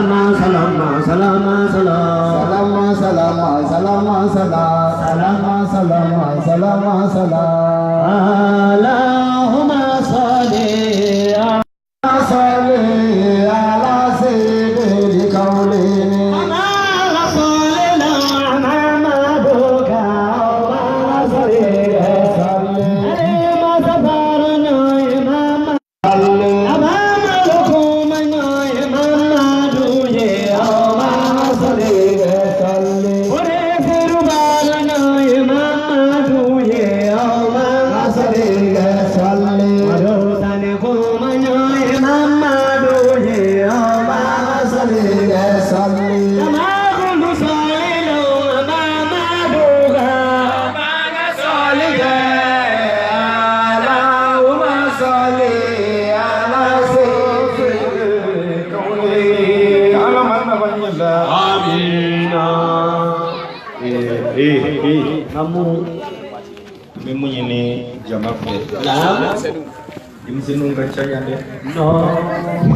Salama salama salama salama salama salama salama salama salama salama. Allahumma salli salli ala sayyidil kawnayn. Denmisɛnninw ka ca yan dɛ.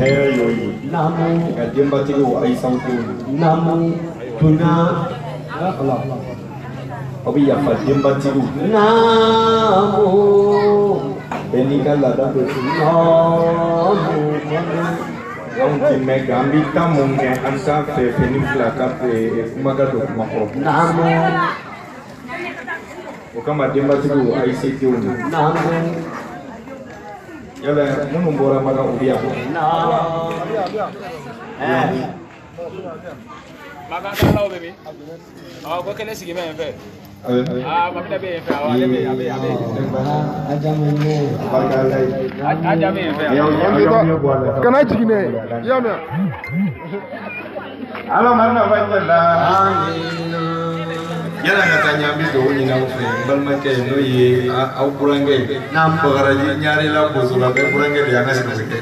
Hɛrɛ y'o ye. Nka denbatigiw a ye s'aw denw ma. Aw bɛ yafa denbatigiw. Bɛɛ n'i ka laada don. Anw ti mɛn nka an bɛ taa mun kɛ an t'a fɛ fɛn fila ka kuma ka don kuma kɔrɔ. O kama denbatigiw a ye se denw ma. Yala minnu bɔra Maka u bɛ yan. Maka kalaw bɛ min? Awɔ ko kɛnɛ sigi bɛ yen fɛ. Aa Mamina bɛ yen fɛ awɔ ale bɛ yen a bɛ yen a bɛ yen. Aja bɛ yen fɛ. Kana jigin dɛ i y'a mɛn. Ala ma nafa ɲɛ la. Yala ka taa ɲɛ an bɛ dugawu ɲini aw fɛ n balimakɛ n'o ye aw burankɛ ye Bakaraji Ɲarela Bozola bɛɛ burankɛ de ye an ka sɛnɛkɛ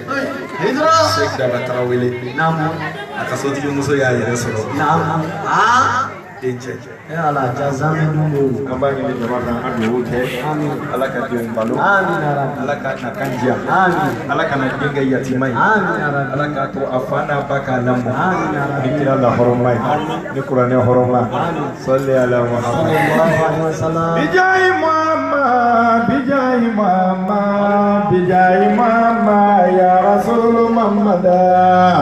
Sɛki Daba Tarawele a ka sotigi muso y'a yɛrɛ sɔrɔ den cɛ an b'a ɲini jama kan an ka dugawu kɛ Ala ka denw balo Ala ka na kan diya Ala kana den kɛ yatima ye Ala k'a to a fa n'a ba k'a lamɔ ni kira la hɔrɔnma ye ni kuranɛ hɔrɔnma sɔli ala Muhammad bijayi Muhammad bijayi Muhammad bijayi Muhammad ya Rasul Muhammad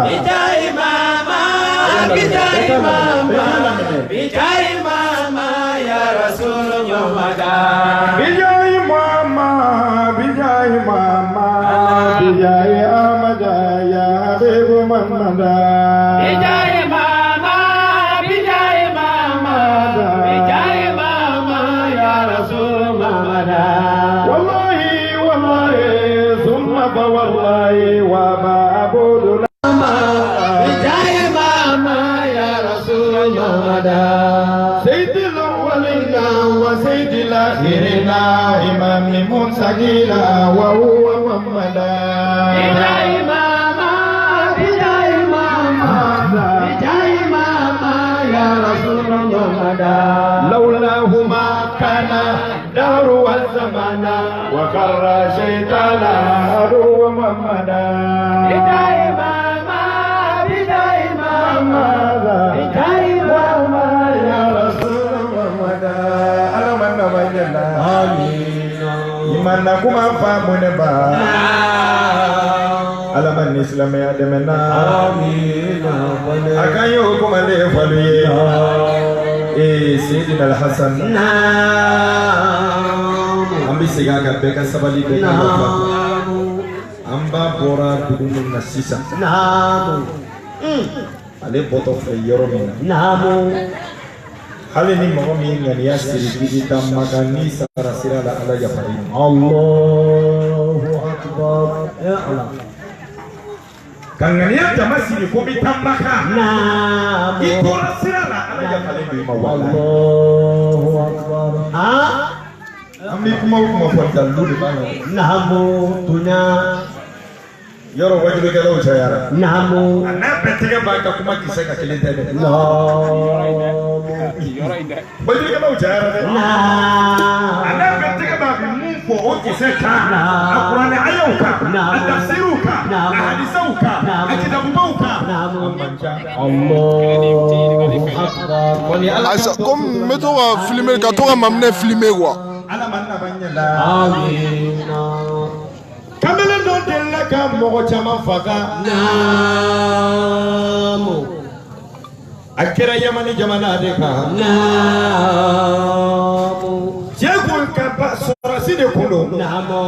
bijayi Muhammad bijayi Muhammad bijayi Muhammad ya Rasul Muhammad bijayi Muhammad bijayi Muhammad bijayi Ahmad ya Habib Muhammad bijayi Muhammad bijayi Muhammad bijayi Muhammad ya Rasul Muhammad wallahi wallahi thumma fa wallahi wa ma abudu bijayi Muhammad ya Rasul Muhammad sayyidil awwalina wa sayyidil akhirina imam munsakina wa huwa Muhammad bijayi Muhammad bijayi Muhammad bijayi Muhammad ya Rasul Muhammad لولاهما كان دار والزمان وقر شيطان عدو محمد bijayi Muhammad bijayi Muhammad bijayi Muhammad ya Rasul Muhammad ala man nabayyana amin imanna kuma faamu ne ba ala man ni silamɛya dɛmɛna amin a kan ye o kuma de fɔli ye Seydina Alhasan an bɛ segin a kan bɛɛ ka sabali bɛɛ ka lafiya an ba bɔra dugu min na sisan ale bɔtɔ filɛ yɔrɔ min na hali ni mɔgɔ min ŋaniya siri k'i bɛ taa Maka n'i sara sira la Ala yafara i ma. Allahu akbar ya Allah. Ka ŋaniya jama siri ko bɛ taa Maka i tora sira la Ala yafalen don i ma walahi. Allahu akbar. An bɛ kuma o kuma fɔ dalilu de b'a la. Naamu tunya. Yɔrɔ wajulikɛlaw cayara. Naamu. A n'a bɛɛ tɛgɛ b'a ka kuma kisɛ ka kelen tɛ dɛ. Wajulikɛlaw cayara dɛ. Naamu. A n'a bɛɛ tɛgɛ b'a bɛ mun fɔ o kisɛ kan. A kuranɛ ayaw kan. A tafsiriw kan. A hadisaw kan. A kitabubaw kan. Aïssa, comme n bɛ to ka filmer ka to ka maminɛ filmer quoi. Kamalen dɔ delila ka mɔgɔ caman faga. Naamu. A kɛra Yamani jamana de kan. Naamu. Cɛ kun ka sɔrɔsi de kun don. Naamu.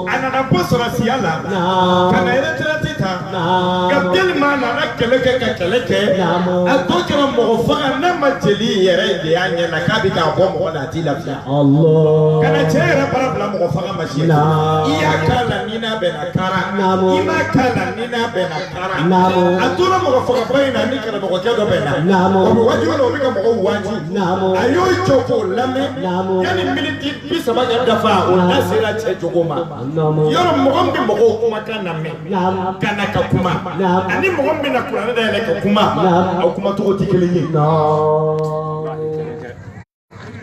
A nana bɔ sɔrɔsiya la. Naamu. Ka na retraite ta. Naamu. Ka tellement a nana kɛlɛ kɛ ka kɛlɛ kɛ. Naamu. A tɔ kɛra mɔgɔ faga n'a ma jeli yɛrɛ de y'a ɲɛ na k'a bɛ k'a bɔ mɔgɔ la a t'i lafiya. Allah. Ka na cɛ yɛrɛ baara bila mɔgɔ faga ma siɲɛ. Naamu. I y'a k'a la ni n'a bɛnna kara. Naamu. I m'a k'a la ni n'a bɛnna kara. Naamu. A tora mɔgɔ fagaba in na ni karamɔgɔkɛ dɔ bɛnna. Naamu. O bɛ wajibi la o bɛ ka mɔgɔw waaju. Naamu. A y'o jɔ k'o lamɛn. Naamu. Yanni miniti 30 ka dafa o da sera cɛ jogo ma. Naamu. Yɔrɔ mɔgɔ min bɛ mɔgɔw kumakan lamɛn. Naamu. Ka na ka kuma. Naamu. Ani mɔgɔ min bɛna kuranɛ dayɛlɛ ka kuma. Naamu. Aw kumacogo tɛ kelen ye. Naamu.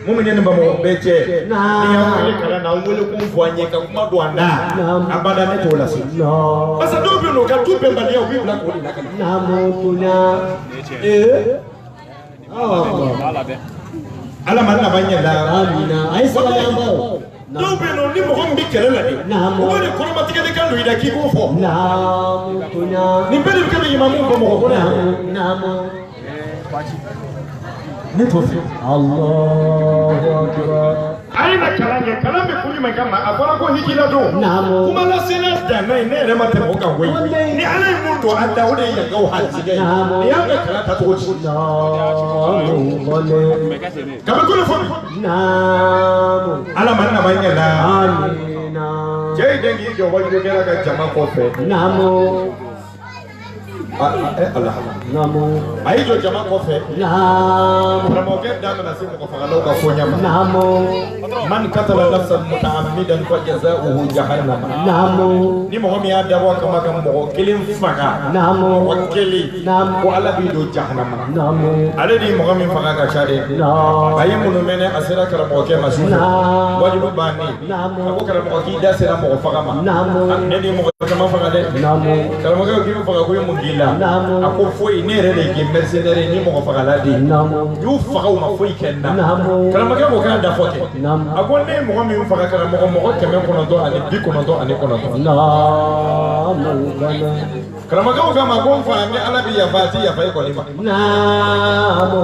Mun bɛ ne ni Bamakɔ bɛɛ cɛ. Naamu. Ni y'an wele kalan na an wele kun fɔ an ye ka kuma don an da. Naamu. Abada ne t'o lase. Naamu. Parce que dɔw bɛ yen nɔ u ka du bɛnbaliya u b'i bila k'o de lakana. Naamu tuna. Ee. Awɔ. Ala ma laban ɲɛ la. Amina. A ye sabali an baw. Dɔw bɛ yen nɔ ni mɔgɔ min bɛ kɛlɛ la de. Naamu. U bɛ nin kɔnɔmatigɛlikan don i la k'i k'o fɔ. Naamu tuna. Nin bɛɛ de bɛ kɛ bɛ imamu Bamakɔ kɔnɔ yan. Naamu. Ne t'o fɛ. Allahu akbar. A ye na kalan kɛ kalan bɛ kun jumɛn kama a fɔra ko hijira don. Naamu. Kuma lasela danna ye ne yɛrɛ ma tɛmɛ o kan koyi. Ni Ala ye mun don an da o de ye yankaw harijigɛ ye. Naamu. Nin y'an ka kalan tacogo di. Naamu. Kabi kolo fɔ mi. Naamu. Ala ma laban ɲɛ la. Amina. Cɛ in den k'i jɔ wajukɛla ka jama kɔfɛ. Naamu. Ala. Naamu. A y'i jɔ jama kɔfɛ. Naamu. Karamɔgɔkɛ da nana se mɔgɔ fagalaw ka fɔ ɲɛ ma. Naamu. Man katala nafsan mutaammidan fa jazaohu jahannama. Naamu. Ni mɔgɔ min y'a dabɔ a kama ka mɔgɔ kelen faga. Naamu. Mɔgɔ kelen. Naamu. Ko Ala b'i don jahanama. Naamu. Ale de ye mɔgɔ min faga ka ca dɛ. Naamu. A ye minnu mɛnɛ a sera karamɔgɔkɛ ma su fɛ. Naamu. Wajibu bannen. Naamu. A ko karamɔgɔ k'i da sera mɔgɔ faga ma. Naamu. Ne de ye mɔgɔ caman faga dɛ. Naamu. Karamɔgɔkɛ ko k'i bɛ faga ko ye mun k'i la. Naamu. A ko foyi ne yɛrɛ de ye mercenaire ye ni mɔgɔ fagala de ye. Naamu. N y'u faga u ma foyi kɛ n na. Naamu. Karamɔgɔkɛ ko k'a da fɔ kɛ. Naamu. A ko ne ye mɔgɔ min faga karamɔgɔ mɔgɔ 999. Naamu. Karamɔgɔkɛ ko k'a ma ko n fa ni Ala bɛ yafa a ti yafa e kɔni ma. Naamu.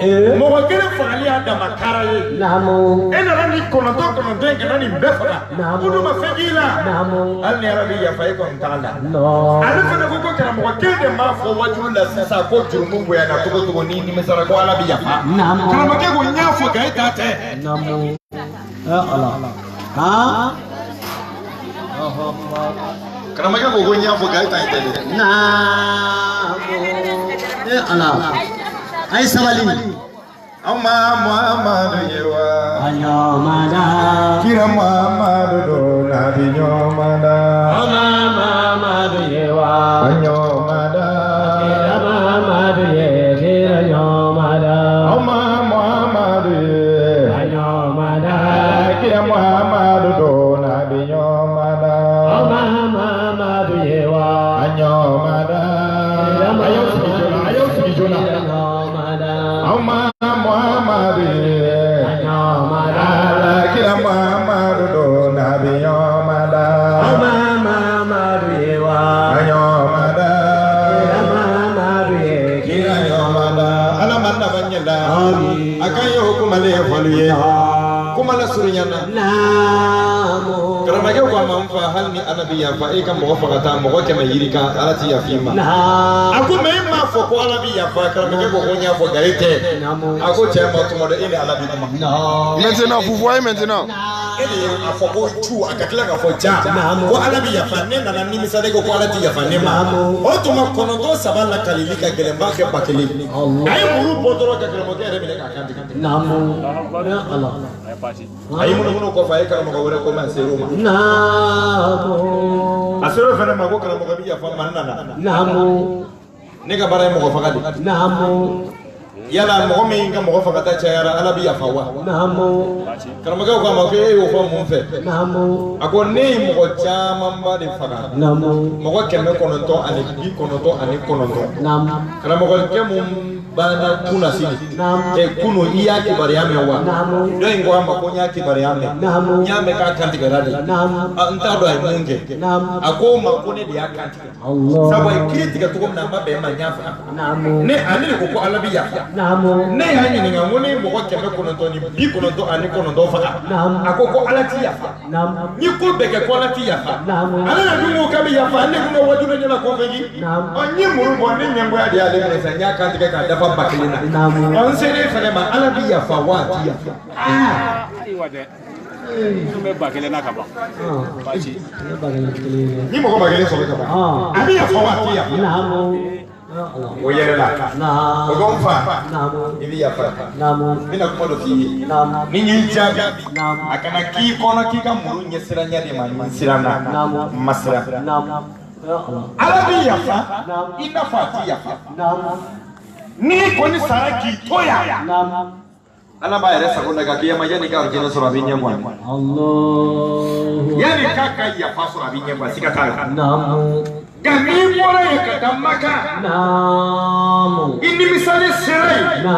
Ee. Mɔgɔ kelen fagali y'a dama kara ye. Naamu. E nana ni 99 in ka na nin bɛɛ faga. Naamu. O dun ma fɛn k'i la. Naamu. Hali ni Ala bɛ yafa e kɔni t'a la. Naamu. Ale fana ko ko karamɔgɔ kelen de m'a fɔ wajulu la sisan ko jurumu bonyana cogo cogo ni nimisara ko Ala bɛ yafa. Naamu. Karamɔgɔkɛ ko n y'a fɔ nka e ta tɛ. Naamu. Ala. Ha? Karamɔgɔkɛ ko ko n y'a fɔ nka e ta tɛ dɛ. Naamu. Ala. A ye sabali. An ma Muhamadu ye wa. Anyɔmada. Kira Muhamadu don nabi ɲɔmada. Ama Mamadu ye wa. Anyɔmada. Kira Mamadu ye kira ɲɔmada. An ma Muhamadu ye. Anyɔmada. Kira Muhamadu don nabi ɲɔmada. Ama Mamadu ye wa. Anyɔmada. A y'aw sigi joona a y'aw sigi joona. Kira ɲɔmada. An ma Muhamadu ye. Anyɔmada. Kira Muhamadu don nabi ɲɔmada. Ama Mamadu ye wa. Anyɔmada. Kira Mamadu ye Kira ɲɔmada. Ala ma laban ɲɛ la. Amin. A kan ye o kumalen fɔli ye. Kuma la surunya na. Naamu. Karamɔgɔkɛ ko a ma n fa hali ni Ala bɛ yafa e ka mɔgɔ faga taa mɔgɔ 100 yirika Ala ti yafa i ma. Naamu. A ko mɛ e m'a fɔ ko Ala bɛ yafa karamɔgɔkɛ ko ko n y'a fɔ nka e tɛ. Naamu. A ko cɛ ma tuma dɔ e ni Ala bɛ kuma. Naamu. Maintenant, vous voyez maintenant. E de ye a fɔ ko cu a ka tila k'a fɔ ja. Naamu. Ko Ala bɛ yafa ne nana nimisa ne ko ko Ala ti yafa ne ma. Naamu. O tuma 93 lakalili ka gɛlɛn n b'a kɛ 1000. Allah. A ye muru bɔ dɔrɔn ka karamɔgɔkɛ yɛrɛ minɛ k'a kan tigɛ. Naamu. Ala. A ye munumunu kɔfɛ a ye karamɔgɔ wɛrɛ ko mɛ a ser'o ma. Naamu. A ser'o fana ma ko karamɔgɔ bɛ yafa n ma n nana. Naamu. Ne ka baara ye mɔgɔ faga de. Naamu. Yala mɔgɔ min ka mɔgɔ fagata cayara Ala bɛ yafa wa? Karamɔgɔkɛ ko a ma ko e y'o fɔ mun fɛ? A ko ne ye mɔgɔ camanba de faga. Mɔgɔ 999. Karamɔgɔkɛ mun banna kunasini. Kunu i y'a kibaruya mɛn wa? Dɔ in ko a ma ko n y'a kibaruya mɛn. N y'a mɛn k'a kantigɛra de. N t'a dɔn a ye mun kɛ. A ko n ma ko ne de y'a kantigɛ. Sabu a ye kiiri tigɛ cogo min na a ma bɛn n ma n y'a faga. Ne ale de ko ko Ala bɛ yafa. Ne y'a ɲininka n ko ne ye mɔgɔ 999 faga. A ko ko Ala ti yafa. Ni ko bɛɛ kɛ ko Ala ti yafa. Ale de dun ko k'a bɛ yafa. Ale de kun bɛ wajulu ne la kɔfɛ ji. N ye muru bɔ ne ɲɛngoya de y'ale minɛ sisan n y'a kantigɛ k'a dafa 1000 na. N selen fɛnɛ ma Ala bɛ yafa wa a ti yafa. Ayiwa dɛ. N bɛ 1000 na ka ban. Baasi. Ni mɔgɔ 1000 sɔrɔ ka ban. A bɛ yafa wa a ti yafa. O yɛlɛla. O ko n fa. I bɛ yafa. N bɛna kuma dɔ f'i ye. Ni n y'i jaabi. A kana k'i kɔnɔ k'i ka muru ɲɛsiranya de ma n siranna. N ma siran. Ala bɛ yafa i n'a fɔ a ti yafa. N'i kɔni sara k'i to yan. Ala b'a yɛrɛ sago da ka kiyama yanni ka arijinɛ sɔrɔ a bɛ ɲɛ guwan. Yanni k'a ka yafa sɔrɔ a bɛ ɲɛ guwan siga t'a la. Nka n'i bɔra yen ka taa Maka. I nimisalen sera yen. N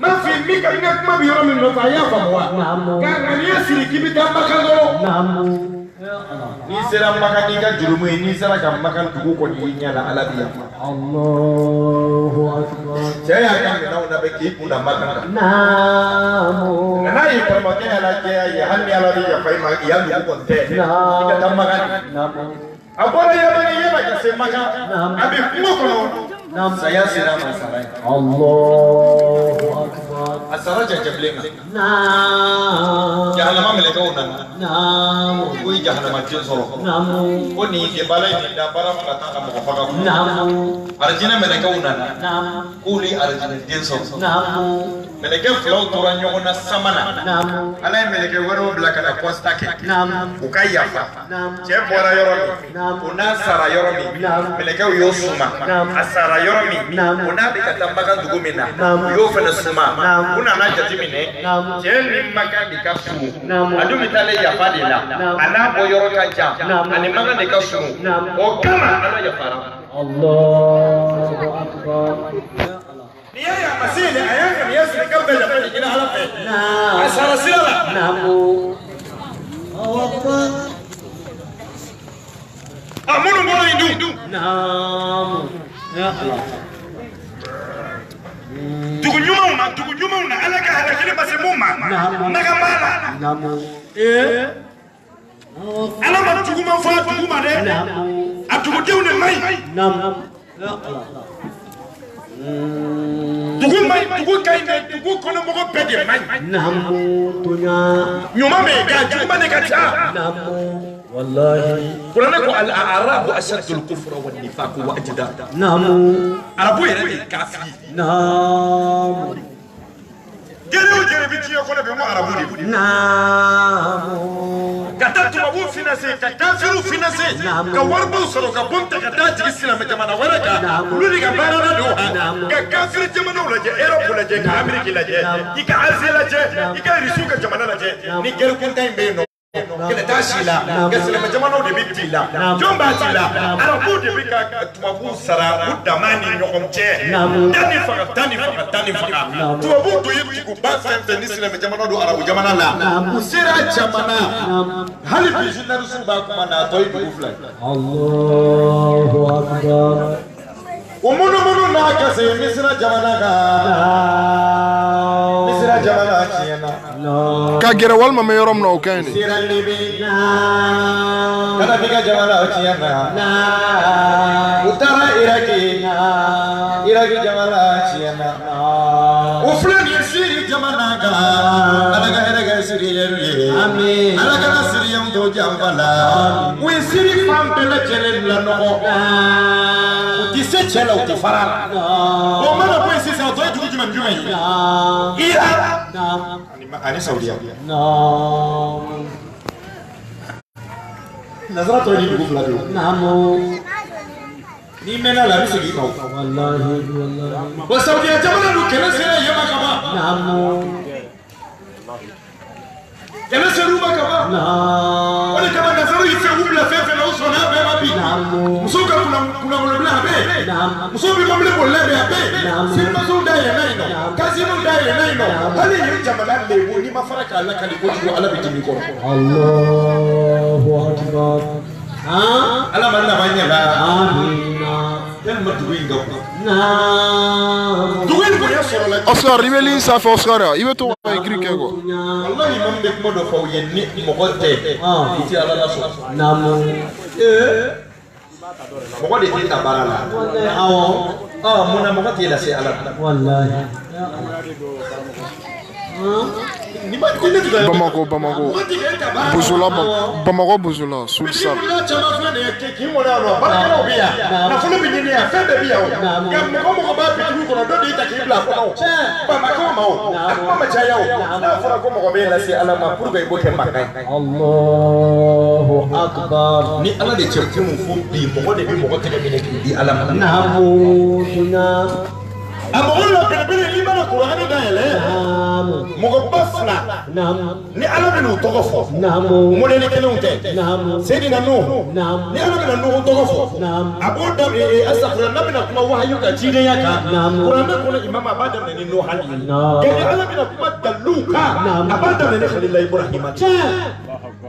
b'a f'i ye min ka n ka kuma bɛ yɔrɔ min nɔfɛ a y'a faamu wa? Nka ŋaniya siri k'i bɛ taa Maka dɔrɔn. N'i sera Maka n'i ka jurumu ye n'i sera ka Maka dugu kɔni y'i ɲɛ la Ala bɛ yafa. Cɛ y'a ka minɛnw labɛn k'i kun da Maka kan. Nka n'a ye karamɔgɔkɛ y'a lajɛ ye hali ni Ala bɛ yafa i ma yan dugu kɔni tɛ i ka taa Maka de. A bɔra Yamani yala ka se Maka a bɛ kungo kɔnɔ. Saya sera a ma sara ye. A sara cɛncɛnbilen kan. Jahanama mɛlɛkɛw nana. Ko ye jahanama den sɔrɔ. Ko nin de baara ye nin da baara fila t'a la mɔgɔ faga kun. Arijinɛ mɛlɛkɛw nana. K'olu ye arijinɛ den sɔrɔ. Mɛlɛkɛ filaw tora ɲɔgɔn na sama na. Ala ye mɛlɛkɛ wɛrɛw bila ka na constat kɛ. U ka yafa. Cɛ bɔra yɔrɔ min. O n'a sara yɔrɔ min. Mɛlɛkɛw y'o suma. A sara yɔrɔ min. O n'a bɛ ka taa Makan dugu min na. U y'o fana suma. U nana jateminɛ. Cɛ ni Makan de ka surun. A dun bɛ taalen yafa de la. A n'a bɔ yɔrɔ ka jan. A ni Makan de ka surun. O kama Ala yafara. N'i y'a ye a ma se yen dɛ, a y'a ŋaniya siri k'a bɛ yafa de ɲini Ala fɛ. A sara sira la. A minnu bɔra yen dun. Dugu ɲumanw na, dugu ɲumanw na, Ala ka halakili ma se mun ma. Naga b'a la. Ala ma juguman fɔ a dugu ma dɛ. A dugudenw de man ɲi. Dugu man ɲi, dugu ka ɲi dɛ, dugu kɔnɔmɔgɔ bɛɛ de man ɲi. Ɲuman bɛ yen nka juguman de ka ca. Kuranɛ ko al-arabu ashaddu al-kufra wa an-nifaq wa ajdar. Arabu yɛrɛ de ye kafiri ye. Gere o gere bɛ diɲɛ kɔnɔ bi n ko arabu de don. Ka taa tubabuw financer ka kafiriw financer ka waribaw sɔrɔ ka bɔ ta ka taa jigin silamɛ jamana wɛrɛ kan olu de ka baara la don ka kafiri jamanaw lajɛ Europe lajɛ ka Amérique lajɛ i ka Asie lajɛ i ka Russie ka jamana lajɛ ni guerre kuntan in bɛ yen nɔ. Kɛlɛ t'a si la nka silamɛ jamanaw de bɛ ci la jɔn b'a ci la arabuw de bɛ ka tubabuw sara u dama ni ɲɔgɔn cɛ da ni faga da ni faga da ni faga tubabuw tun ye duguba fɛn fɛn ni silamɛ jamana don arabu jamana la u sera caman na hali bi journaliste b'a kuma na a tɔ ye dugu fila ye. O munumunu n'a ka se Misira jamana kan Misira jamana tiɲɛna. Ka gɛrɛ walima n bɛ yɔrɔ min na o ka ɲi de. Sera Libi Kadafi ka jamana tiɲɛna. U taara Iraki Iraki jamana tiɲɛna. U filɛ nin ye Siri jamana kan Ala ka hɛrɛ kɛ Siriyɛnw ye. Ala kana Siriyɛnw to janfa la. U ye Siri fan bɛɛ lajɛlen lanɔgɔ. U ti se cɛ la u ti fara la. O mana bɔ yen sisan o tɔ ye dugu jumɛn jumɛn ye? Iran ani Saudiya. Nasara tɔ ye ni dugu fila de ye. N'i mɛnna la a bɛ segin i ma o. Walahi walahi. Wa Saudiya jamana dun kɛlɛ sera yen ma kaban. Naamu. Kɛlɛ ser'u ma kaban. Naamu. O de kama nansaraw y'i fɛ k'u bila fɛn fɛn na u sɔnna a bɛɛ ma bi. Naamu. Musow ka kunnawolobila a bɛ yen. Naamu. Musow bɛ mobili bolila bi a bɛ yen. Naamu. Sinimasow dayɛlɛnna yen nɔ. Naamu. Casino dayɛlɛnna yen nɔ. Naamu. Hali yen jamana lebu n'i ma fara k'a lakali kojugu Ala bɛ dimi i kɔrɔ. Allahu akbar. Han. Ala ma laban ɲɛ la. Amina. Yalima dugu in ka bon. Naamu. Dugu in bonya sɔrɔla. Oscar i bɛ ligne sanfɛ Oscar i bɛ to ka écrit kɛ quoi. Walahi imam bɛ kuma dɔ fɔ aw ye ni mɔgɔ tɛ Ah. i tɛ Ala lasɔrɔ. Naamu. Mɔgɔ de t'e ta baara la. Wallahi awɔ. Ɔ mun na mɔgɔ t'e lase Ala ma. Wallahi. Ya Allah. Han. Ni ma ko ne tɛ ka. Bamako Bamako. Mɔgɔ tɛ k'e ta baara la. Bozola Bamakɔ Bozola Sulsar. Bitigi caman filɛ nin ye k'i mɔnɛ yan nɔ baarakɛlaw bɛ yan nafolo bɛ ɲini yan fɛn bɛɛ bɛ yan o nka mɔgɔ mɔgɔ b'a bitigiw kɔnɔ dɔ de y'i ta k'i bila a kɔnɔ o Bamakɔ ma o a kuma ma caya o n'a fɔra ko mɔgɔ b'e lase Ala ma pour que i b'o kɛ mankan ye. Allahu akbar. Ni Ala de cɛ kunun fo bi mɔgɔ de bɛ mɔgɔ tɛgɛ minɛ k'i di Ala ma. Naamu tuna. A mɔgɔ la belebele n'i mana kuranɛ dayɛlɛ Naamu. mɔgɔba fila Naamu. ni Ala bɛ n'u tɔgɔ fɔ Naamu. mɔdɛli kelenw tɛ. Naamu. Seydina Nuhu Naamu. ni Ala bɛna Nuhu tɔgɔ fɔ Naamu. a b'o daminɛ asafura n'a bɛna kuma wahayu kan cidenya kan Naamu. kuranɛ kɔnɔ imam a b'a daminɛ ni Nuhu hali ye Naamu. nka ni Ala bɛna kuma daliluw kan Naamu. a b'a daminɛ ni Khalila Ibrahima Tiɲɛ.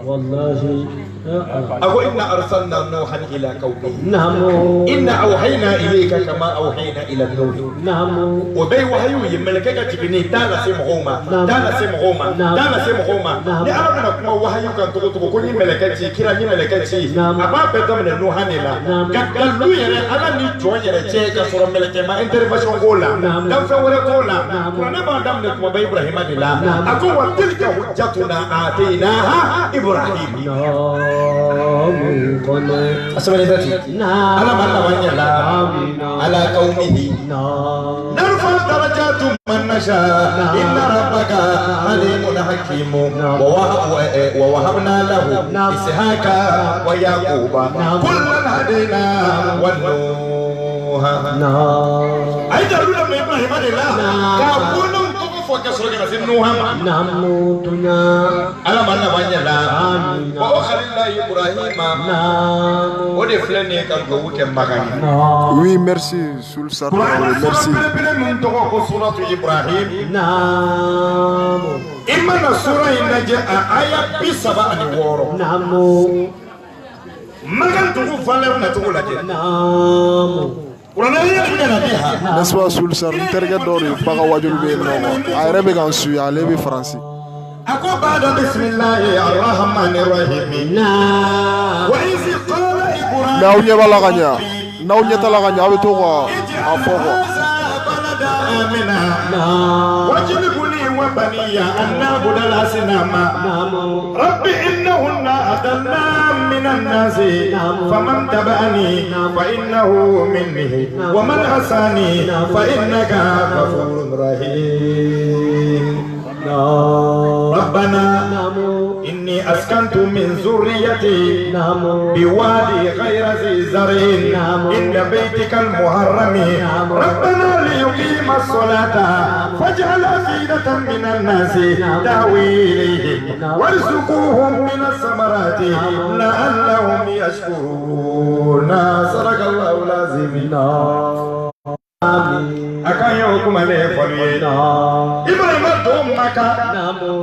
Wallahi. Ya Allah. a ko inna arsalna Nuhan ila qaumihi Naamu. inna awhayna ilayka kama awhayna ila Nuh Naamu. O bɛɛ ye wahayu ye mɛlɛkɛ ka jiginni t'a lase mɔgɔw ma Naamu. t'a lase mɔgɔw ma Naamu. t'a lase mɔgɔw ma Naamu. ni Ala bɛna kuma wahayu kan cogo cogo ko n ye mɛlɛkɛ ci kira n ye mɛlɛkɛ ci Naamu. a b'a bɛɛ daminɛ Nuhan de la Naamu. ka dalilu yɛrɛ Ala ni jɔn yɛrɛ cɛ ka sɔrɔ mɛlɛkɛ ma intervention k'o la Naamu. danfɛn wɛrɛ t'o la Naamu. kuranɛ b'a daminɛ kuma bɛɛ Ibrahima de la Naamu. a ko wa tilka hujjatuna ataynaha Ibrahim Naamu kɔnɔ. a sɛbɛnnen tɛ ten Naamu. Ala ma laban ɲɛ la Amina. ala qaumihi Naamu. نرفع درجات من نشاء إن ربك عليم حكيم ووهبنا له إسحاق ويعقوب كلا هدينا ونوح Naamu. أي دلولا من إبراهيم الله كابونا نوح Naamu tuna. ala ma laban ɲɛ la Amina. wa o Khalila Ibrahima Naamu. o de filɛ nin ye ka duwawu kɛ Makan ye. Naamu. Oui merci Sulsar Kuranɛ sura merci. belebele min tɔgɔ ko suratu Ibrahim. Naamu. I mana sura in lajɛ a aya 36. Naamu. Makan dugu valeur nacogo lajɛ. Naamu. Kuranɛ ye bɛna na di ha. N'est-ce pas Sulsar n terikɛ dɔ de ba ka wajulu bɛ yen nɔ quoi a yɛrɛ bɛ ka n suit ale bɛ Faransi. A ko ba'da bisimilahi arrahmani rahimi. Naamu. Wa izi qala Ibrahim. Mais aw ɲɛ b'a la ka ɲɛ n'aw ɲɛ t'a la ka ɲɛ aw bɛ to ka a fɔ quoi. Haza balada amina. Naamu. Wajnubni wa baniya an na'buda al-asnama. Naamu. رب إنهن أضلن من الناس فمن تبعني فإنه مني ومن عصاني فإنك غفور رحيم Naamu. ربنا Naamu. إني أسكنت من ذريتي Naamu. بوادي غير ذي زرع عند بيتك المحرم ربنا ليقيم الصلاة فاجعل أفئدة من الناس تهوي إليهم وارزقوهم من الثمرات لعلهم يشكرون صدق الله العظيم. Amin. A kan ye o kuma ne fɔli ye. Naamu. Ibrahima don Maka Naamu.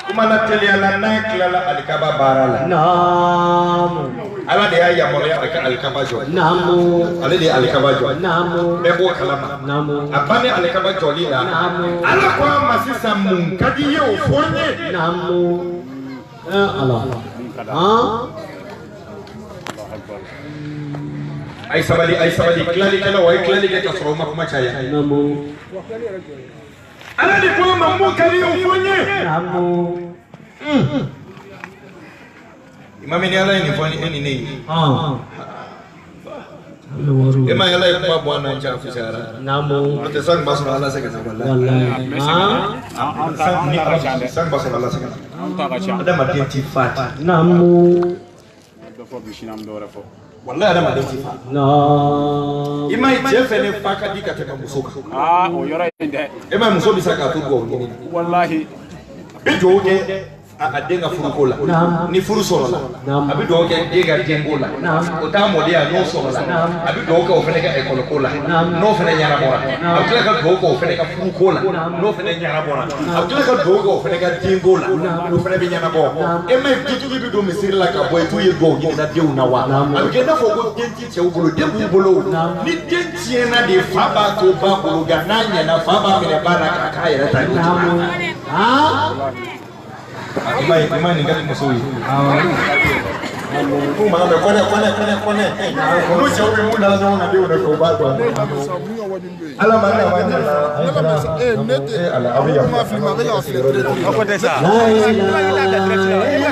kuma na teliya la n'a tilala alikaba baara la. Naamu. Ala de y'a yamaruya a ka alikaba jɔ. Naamu. Ale de ye alikaba jɔ. Naamu. Bɛɛ b'o kalama. Naamu. A bannen alikaba jɔli la. Naamu. Ala ko a ma sisan mun ka di i ye o fɔ n ye. Naamu. Ya Allah. Han. A ye sabali a ye sabali tilalikɛlaw a ye tilali kɛ ka sɔrɔ o ma kuma caya. Naamu. Ala de ko a ma mun ka di i ye o fɔ n ye. Naamu. Imami ni Ala ye nin fɔ ni e ni ne ye. Han. Wari. E ma ye Ala ye kuma bɔ an n'an cɛ a fisayara. Naamu. N'o tɛ san kun b'a sɔrɔ Ala sɛgɛnna walahi. Wallahi. Han. An ta San ni ka Ala ca dɛ. san kun b'a sɔrɔ Ala sɛgɛnna. An ta ka ca. Adamaden ti fa ten. Naamu. Dɔ fɔ bi sini an bɛ dɔ wɛrɛ fɔ. Walahi adamaden t'i fa. Naam. I m'a ye cɛ fɛnɛ fa ka di ka tɛmɛ muso kan. Aa, o yɔrɔ in dɛ. E m'a ye muso bɛ se k'a to dugawu ɲini na. Walahi. A bɛ dugawu kɛ a den ka furuko la. Ni furu sɔrɔla, a bɛ dugawu kɛ den ka denko la. O t'a mɔden ya, n'o sɔrɔla, a bɛ dugawu kɛ o fana ka ekɔli ko la, n'o fana ɲɛnabɔra. A bɛ tila ka dugawu kɛ o fana ka furuko la, n'o fana ɲɛnabɔra. A bɛ tila ka dugawu kɛ o fana ka denko la, n'o fana bɛ ɲɛnabɔ. E m'a ye dutigi bɛ don misiri la ka bɔ i t'u ye dugawu ɲini na denw na wa? A bɛ kɛ i n'a fɔ ko den ti cɛw bolo, den b'u bolo. Ni den tiɲɛna de, fa b'a to ba bolo, nka n'a ɲɛna, fa b'a minɛ ba la k'a k'a yɛrɛ ta ye. I m'a nin ka di musow ye. K'u mana mɛn kɔnɛ kɔnɛ kɔnɛ kɔnɛ. Olu cɛw bɛ mun dala ɲɔgɔn kan denw nɔfɛ, u b'a dɔn. Ala ma ne ma ɲɛ la. Ne tɛ Ala aw bɛ yafa. ma filmer, a bɛ ka filmer. Aw ko tɛ sa. La ilaha illallah.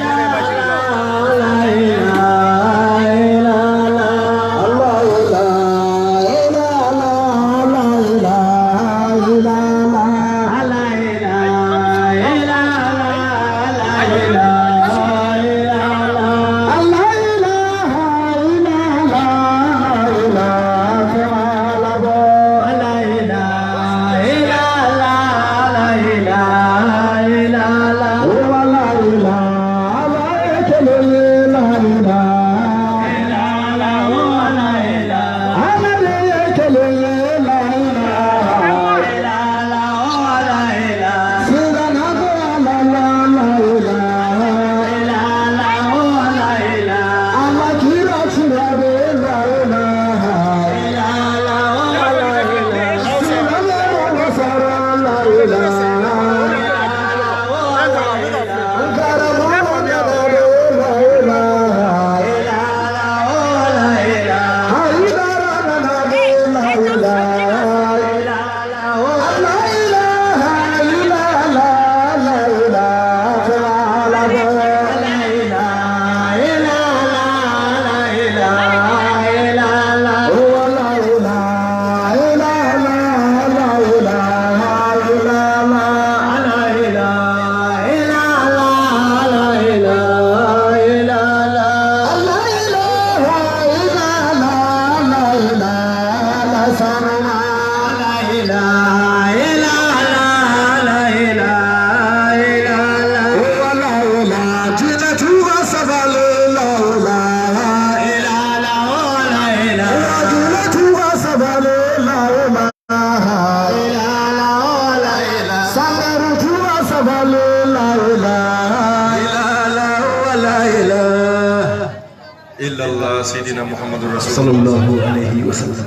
Illallah Sayyidina Muhammadur Rasulullah sallallahu alaihi wasallam.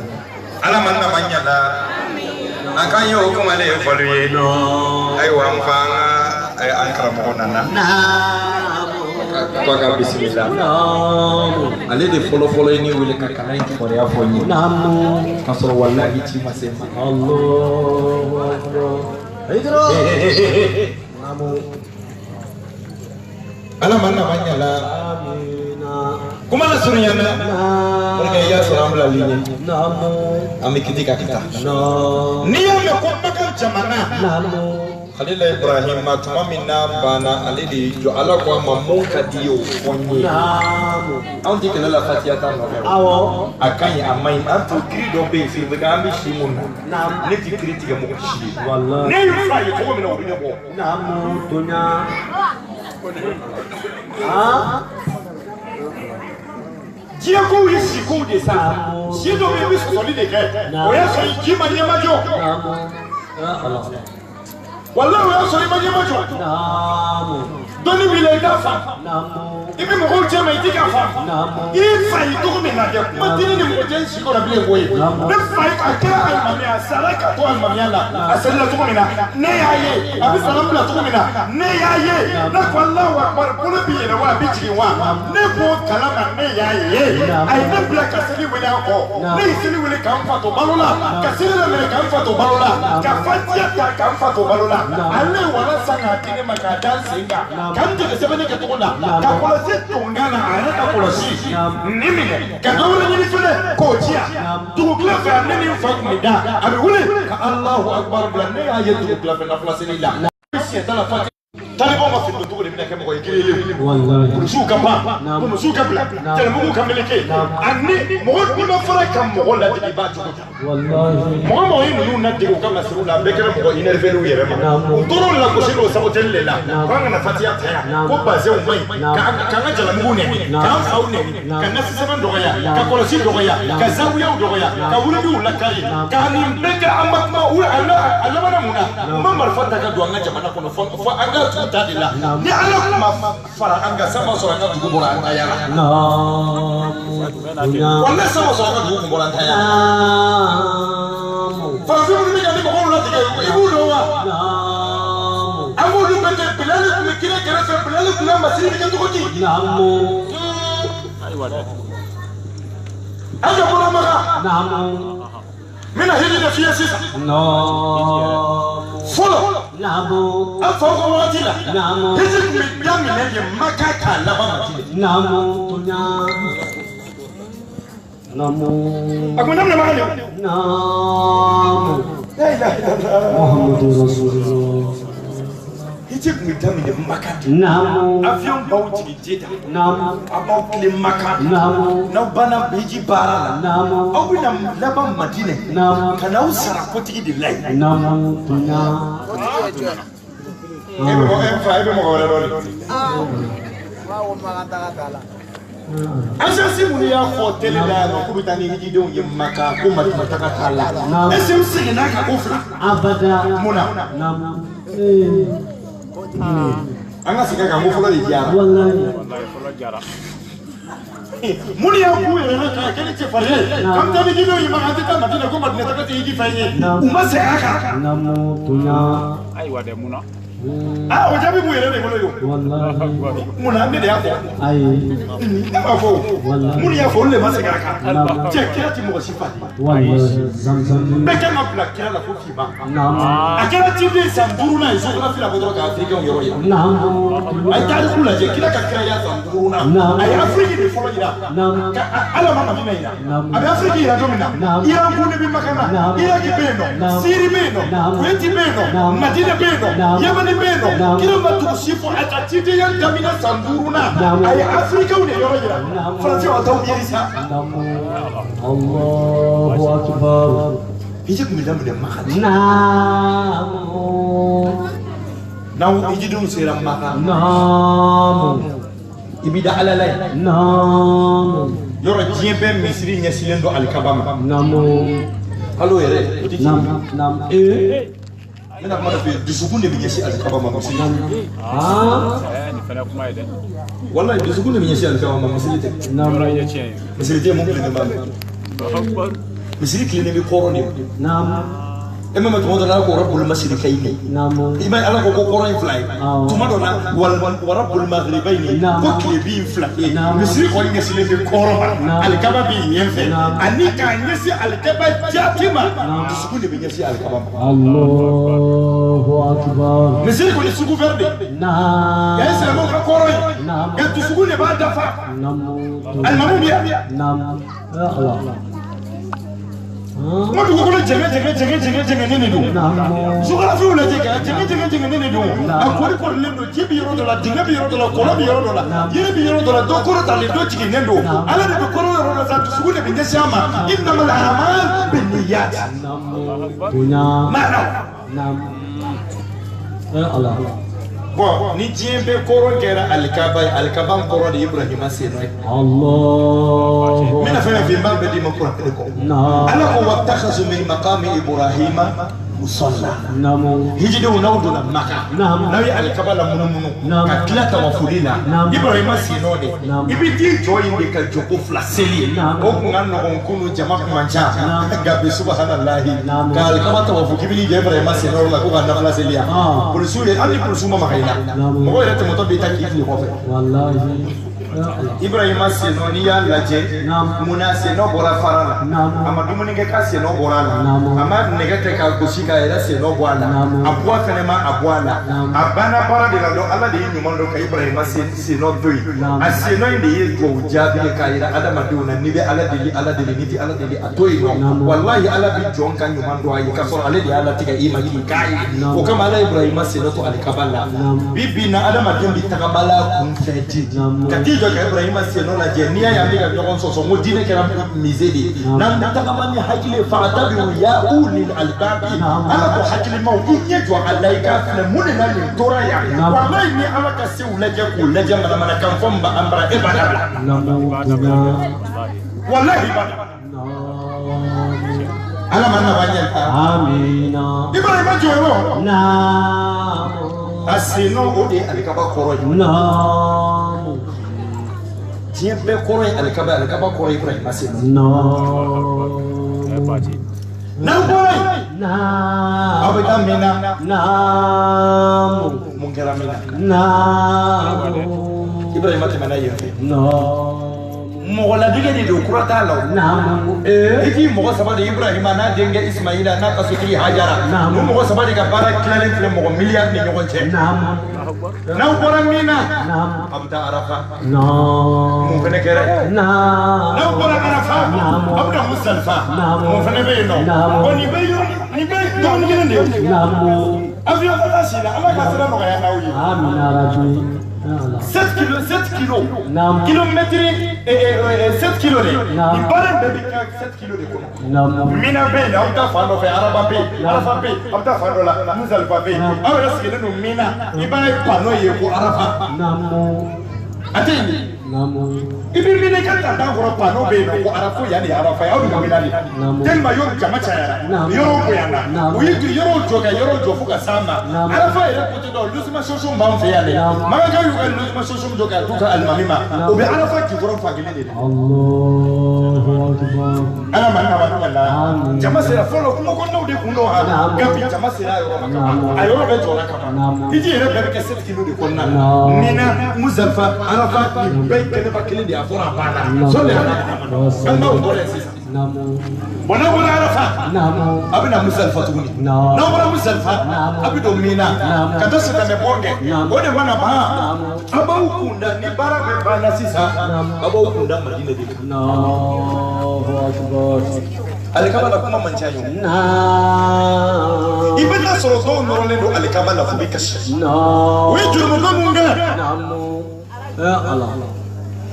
Ala man na man ɲala. An kan ye o kuma de fɔli ye. Ayiwa, an fa an ka an karamɔgɔ nana. Ko a ka bisimila. Ale de fɔlɔ fɔlɔ ye ne wele ka kalan in kibaruya fɔ n ye. K'a sɔrɔ walahi ci ma se n ma. Allahu akbar. Naamu. Ala man na man ɲala. Amina. Kuma la surunya na. Pour que i y'a sɔrɔ an bilalen ɲɛ. Naamu. An bɛ kiti ka taa. Naamu. N'i y'a mɛn ko Makan jamana. Naamu. Khalila Ibrahima tuma min n'a banna, ale de y'i jɔ, Ala ko a ma mun ka di ye o fɔ n ye. Naamu. Anw tɛ kɛlɛ la fatiya t'a nɔfɛ o. Awɔ. A ka ɲi, a man ɲi, an to kiri dɔ bɛ yen Sirifika, an bɛ si mun na. Naamu. Ne tɛ kiri tigɛ mɔgɔ si ye. Wallahi. Ne y'u fa ye cogo min na, o bɛ ne bɔ. Naamu tonya. Ah. Diɲɛ kow ye si kow de sa. Si dɔ bɛ yen, i bɛ sɔsɔli de kɛ. O y'a sɔrɔ ji ma ɲɛmajɔ. Naamu. Ya Allah. Walahi, o y'a sɔrɔ i ma ɲɛmajɔ. Naamu. Dɔnni b'i la, i t'a fa. Naamu. I bɛ mɔgɔw cɛ ma, i t'i ka fa. Naamu. I fa ye cogo min na dɛ, kuma tɛ ne ni mɔgɔ cɛ n si kɔrɔ bilen koyi. Ne fa ye, a kɛra alimami, a sara ka to alimamiya la, a selila cogo min na, ne y'a ye, a bɛ salam bila cogo min na, ne y'a ye, ne ko Alahu akbar, bolo bɛ yɛlɛ wa, a bɛ jigin wa, ne b'o kalama, ne y'a ye. A ye ne bila ka seli wele an kɔ, ne ye seli wele k'an fa to balo la, ka seli laminɛ k'an fa to balo la, ka fatiya ta k'an fa to balo la. Ale ye wala san k'a di ne ma k'a da n sen kan, ka n dege sɛbɛnni kɛcogo la, ka kɔlɔsi don n kan na, a yɛrɛ ka kɔlɔsi nin minɛ, ka dɔ wɛrɛ ɲini fɛnɛ k'o ci yan. Dugutila fɛ, ne ni n fa tun bɛ da, a bɛ wuli ka Alahu akbar bila, ne y'a ye dugutila fɛ nafila seli la. Siɲɛ t'a la fatiya. Talibanw ka fini don cogo de bɛna kɛ mɔgɔ ye kelen polisiw ka ban polisiw ka bila jɛnɛmugu ka meleke ani mɔgɔ n'i ma fara ka mɔgɔ ladege i b'a cogo di mɔgɔ mɔgɔ ye ninnu ladege u ka masiriw la a bɛɛ kɛra mɔgɔ énervé yɛrɛ ma u tor'o lagosi n'o saboteli de la k'an kana fatiya ta yan ko bazɛnw man ɲi k'an ka jalamugu nɛni k'an faw nɛni ka nasi sɛbɛn dɔgɔya ka kɔlɔsi dɔgɔya ka zawiyaw dɔgɔya ka wulidiw lakari ka nin bɛɛ kɛ an ma kuma a labanna mun na u ma marifa ta ka don an ka jamana kɔnɔ fo an ka dugu ta de la ni ala kuma fara an kan san ma sɔrɔ an ka dugu bɔra an ta yala walayi san ma sɔrɔ an ka dugu kun bɔra an ta yala farafin minnu bɛ ka ni mɔgɔw latigɛ i b'u dɔn wa an b'olu bɛɛ kɛ bilali tun bɛ kira kɛrɛfɛ bilali tun bɛ masiri bɛ kɛ cogo di an ka bɔra Maka n bɛna hiji de f'i ye sisan fɔlɔ an faw ka wagati la hiji tun bɛ daminɛ de Maka k'a laban Madina a kun daminɛ Maka de la ilaha illallah Muhammadu Rasulullah hiji tun bɛ daminɛ Maka de avion b'aw jigin Jeda a b'aw tilen Maka n'aw banna hiji baara la aw bɛna laban Madina ka n'aw sara kotigi de la yen. E bɛ mɔgɔ fa e bɛ mɔgɔ wɛrɛ dɔn de. Agence minnu y'a fɔ télé la yan nɔ k'u bɛ taa ni hijidenw ye Maka ko Madina taga t'a la est ce que u seginna kan ko fila. Mun na. An ka segin a kan ko fɔlɔ de diyara. Mun y'a k'u yɛrɛ la k'a kɛ ni cɛfarin ye k'an bɛ taa ni hijidenw ye Maka an tɛ taa Madina ko Madina taga tɛ hiji fɛn ye u ma segin a kan. Ayiwa dɛ mun na. Ah o jaabi b'u yɛrɛ de bolo yo. Mun na ne de y'a fɔ. Ne m'a fɔ o. Minnu y'a fɔ olu de ma segin a kan. Cɛ kira ti mɔgɔ si fa de. Bɛɛ kan ka bila kira la fo finman. A kɛra ciden san 5nan ye géographie la bɔ dɔrɔn ka afirikɛnw yɔrɔ yira. A ye tariku lajɛ kira ka kiraya san 5nan. A ye Afiriki de fɔlɔ yira. Ka Ala ma Madina yira. A bɛ Afiriki yira don min na. Iran kun de bɛ Maka na. Iraki bɛ yen nɔ. Siri bɛ yen nɔ. Kuwait bɛ yen nɔ. Madina bɛ yen nɔ. Yamani bɛ yen nɔ. Kira ma dugu si fɔ a ka cidenya daminɛ san 5nan. A ye afirikɛnw de yɔrɔ yira. Faransi wa t'aw miiri sa. Allahu akbar. Hiji tun bɛ daminɛ Maka de. N'aw hijidenw sera Maka. I b'i da Ala la yen. Yɔrɔ diɲɛ bɛɛ misiri ɲɛsinnen don alikaba ma. Hali o yɛrɛ o tɛ tiɲɛ. N bɛna kuma dɔ f'i ye dusukun de bɛ ɲɛsin alikaba ma misiri. Nin fana kuma ye dɛ. Walayi dusukun de bɛ ɲɛsin alikaba ma misiri tɛ. Misiri tɛ mun tilennen b'a la. Misiri tilennen bɛ kɔrɔn de ma. E ma mɛn tuma dɔ la ala ko rabbul mashriqayni. I ma ye ala ko kɔrɔn ye fila ye. Tuma dɔ la wa rabbul maghribayni ko tilebin fila ye. Misiri kɔni ɲɛsinnen bɛ kɔrɔn ma alikaba b'i ɲɛ fɛ ani k'a ɲɛsin alikaba jaati ma dusukun de bɛ ɲɛsin alikaba ma. Allahu akbar. Misiri kɔni sugu fɛn de. Yan ye silamɛw ka kɔrɔn ye. Nka dusukun de b'a dafa. Alimamu bɛ yan. N ko dugukolo jɛngɛ jɛngɛ jɛngɛ jɛngɛ jɛngɛnen de don. Géographie lajɛ ka jɛngɛ jɛngɛ jɛngɛnen de don. A kori korilen don, ji bɛ yɔrɔ dɔ la, dingɛ bɛ yɔrɔ dɔ la, kɔlɔn bɛ yɔrɔ dɔ la, yiri bɛ yɔrɔ dɔ la, dɔ kɔrɔ talen dɔ jiginnen don. Ala de bɛ kɔrɔ yɔrɔ dɔ la, dusukun de bɛ ɲɛsin a ma. Innamal a'mal binniyat. Maanaw. Bon, ni diɲɛ bɛɛ kɔrɔ kɛra alikaba ye, alikaba kɔrɔ de ye Ibrahima sen nɔ ye. Allahu. N bɛna fɛn fɛn f'i ye n b'a bɛɛ d'i ma kuranɛ kɔ. Ala ko wattakhazu min maqami Ibrahima musalla. Hijidenw n'aw donna Maka, n'aw ye alikaba la munumunu ka tila tawafuli la, Ibrahima sen nɔ de. I bɛ t'i jɔ yen de ka jɔko fila seli. O kun ka nɔgɔn kunun jama kun man ca. Nka bi subahanallahi ka alikaba tawafu k'i bɛ n'i jɔ Ibrahima sen nɔ la ko ka nafila seli yan. Polisiw ye hali ni polisiw ma maga i la, mɔgɔ yɛrɛ tɛmɛtɔ b'i ta k'i fili kɔfɛ. Wallahi. Ibrahima senɔ n'i y'a lajɛ munna senɔ bɔra fara la a ma dumuni kɛ k'a senɔ bɔra a la a ma nɛgɛ kɛ k'a gosi k'a yɛrɛ senɔ bɔ a la a bɔ fɛnɛ ma a bɔ a la a banna baara de la dɔn Ala de ye ɲuman dɔn ka Ibrahima senɔ to yen a senɔ in de ye duwawu jaabi ye k'a yira adamadenw na n'i bɛ Ala deli Ala deli n'i tɛ Ala deli a to yen nɔ walahi Ala bɛ jɔn ka ɲuman dɔn a ye k'a sɔrɔ ale de y'a latigɛ i ma k'i k'a ye o kama Ala ye Ibrahima senɔ to alikaba la bi bi in na adamaden bɛ tagama la kun fɛ di ka t'i jɔ ka Ibrahima senɔ lajɛ n'i y'a ye an bɛ ka ɲɔgɔn sɔsɔ n ko diinɛ kɛra musée de ye n'an bɛ tagama ni hakili ye fa'tabiru ya ulil albabi Ala ko hakilimaw i ɲɛ jɔ a la i k'a filɛ mun de la nin tora yan walayi ni Ala ka sew lajɛ k'u lajɛ manamanakan fɔ min b'an bara e b'a dabila walahi b'a dabila Ala ma na ɲɛ amina Ibrahima jɔyɔrɔ a senɔ o de ye alikaba kɔrɔ ye diɲɛ bɛɛ kɔrɔ ye alikaba alikaba kɔrɔ ye Ibrahima senɔ n'aw bɔra yen aw bɛ taa min na mun kɛra min na Ibrahima tɛmɛna yen fɛ mɔgɔ ladege de don kura t'a la o i k'i mɔgɔ saba de Ibrahima n'a denkɛ Ismaila n'a ka sotigi Hajara o mɔgɔ saba de ka baara tilalen filɛ mɔgɔ miliyari ni ɲɔgɔn cɛ n'aw bɔra min na a bɛ taa Arafa mun fɛnɛ kɛra n'aw bɔra Arafa a bɛ na Musalifa mun fɛnɛ bɛ yen nɔ bɔn nin bɛ yɔrɔ nin bɛ dɔgɔnin kelen de ye avion ka taa si la Ala ka sira nɔgɔya n'aw ye. 7 kilos, 7 kilos, kilomètre, 7 kilos de. Nin baara in bɛɛ bɛ kɛ 7 kilos de kɔnɔ. Mina bɛ yen, aw bɛ taa fan dɔ fɛ, Araba bɛ yen, Arafa bɛ yen, aw bɛ taa fan dɔ la, Musalifa bɛ yen. Aw yɛrɛ sigilen don Mina, i b'a ye panneau ye ko Arafa. A tɛ yen. I bɛ Mina i ka tantan kɔrɔ panneau bɛ yen nɔ ko Arafa yan de ye Arafa ye, aw de ka Mina de. Tellement yɔrɔ jama cayara, yɔrɔw bonyana, u ye yɔrɔw jɔ ka yɔrɔw jɔ fo ka s'an ma. Arafa yɛrɛ côté dɔ logement sociaux b'an fɛ yan dɛ. Makankaw y'u ka logement sociaux jɔ k'a d'u ka alimami ma. O bɛ Arafa jukɔrɔ fan kelen de la. Ala ma na ma la. Jama sera fɔlɔ kungo kɔnɔnaw de kun don wa. Nka bi jama sera a yɔrɔ ma ka ban. A yɔrɔ bɛɛ jɔra ka ban. Hiji yɛrɛ bɛɛ bɛ kɛ 7 kilos de kɔnɔna la. Mina, Musalifa, Arafa nin bɛɛ ye kɛnɛba kelen de ye a fɔra a banna. Sɔli ala balimaw bɔra yen sisan. Bon n'aw bɔra Arafa a bɛ na Musalifa tuguni. N'aw bɔra Musalifa a bɛ don Mina ka taa silamɛ bɔn kɛ. O de mana ban a b'aw kunda ni baara bɛɛ banna sisan a b'aw kunda Madina de kan. Alikaba la kuma man ca ye o. I bɛ taa sɔrɔ dɔw nɔrɔlen don alikaba la f'u bɛ kasi. O ye jurumuko mun kɛ?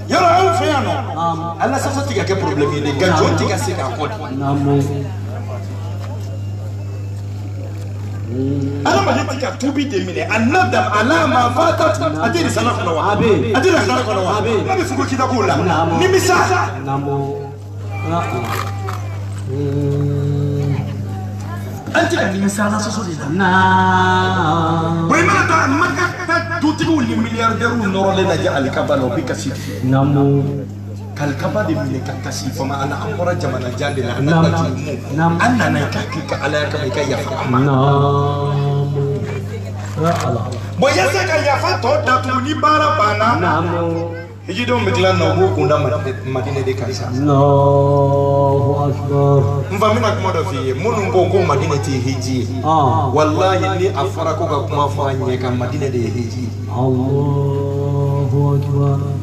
Yɔrɔ anw fɛ yan nɔ ala sɔsɔ ti ka kɛ problème ye dɛ nka jɔn ti ka se k'a kɔ de. Adamaden ti ka tuubi de minɛ a nadam ala ma fata a tɛ risala kɔnɔ wa a tɛ risala kɔnɔ wa n'a bɛ fɔ ko kitabu la nimisa. An tɛ ka nimisa ala sɔsɔ de la. Bon i mana taa Maka taa dutigiw ni milliardaires nɔrɔlen lajɛ alikaba la o bɛ kasi. K'alikaba de minɛ ka kasi fama ala an bɔra jamana jan de la an n'a ka jurumu an nana i ka k'i ka alaya kama i ka yafa an ma. Bon yasa ka yafa tɔ datugu ni baara banna. Hijidenw bɛ tila na u b'u kunda Madinɛ de kan sa. N fa n bɛna kuma dɔ f'i ye minnu ko ko Madinɛ tɛ hiji ye walahi ni a fɔra ko ka kuma fɔ a ɲɛ kan Madinɛ de ye hiji ye.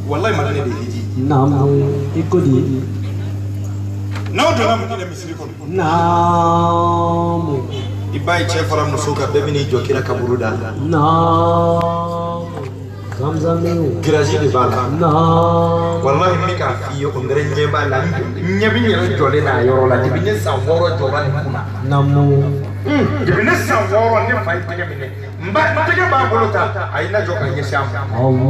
Walahi Madinɛ de ye hiji ye. N'aw donna Madinɛ misiri kɔnɔ. I b'a ye cɛ fara muso kan bɛɛ bɛ n'i jɔ kira kaburu da la. Giraji de b'a la. Walahi n bɛ k'a f'i ye o yɛrɛ ɲɛ b'a la n ɲɛ bɛ n yɛrɛ jɔlen n'a yɔrɔ la depuis ne san 6 jɔra nin kunna. Depuis ne san 6 ne fa ye tɛgɛ minɛ n ba tɛgɛ b'a bolo ta a ye na jɔ ka ɲɛsin an ma.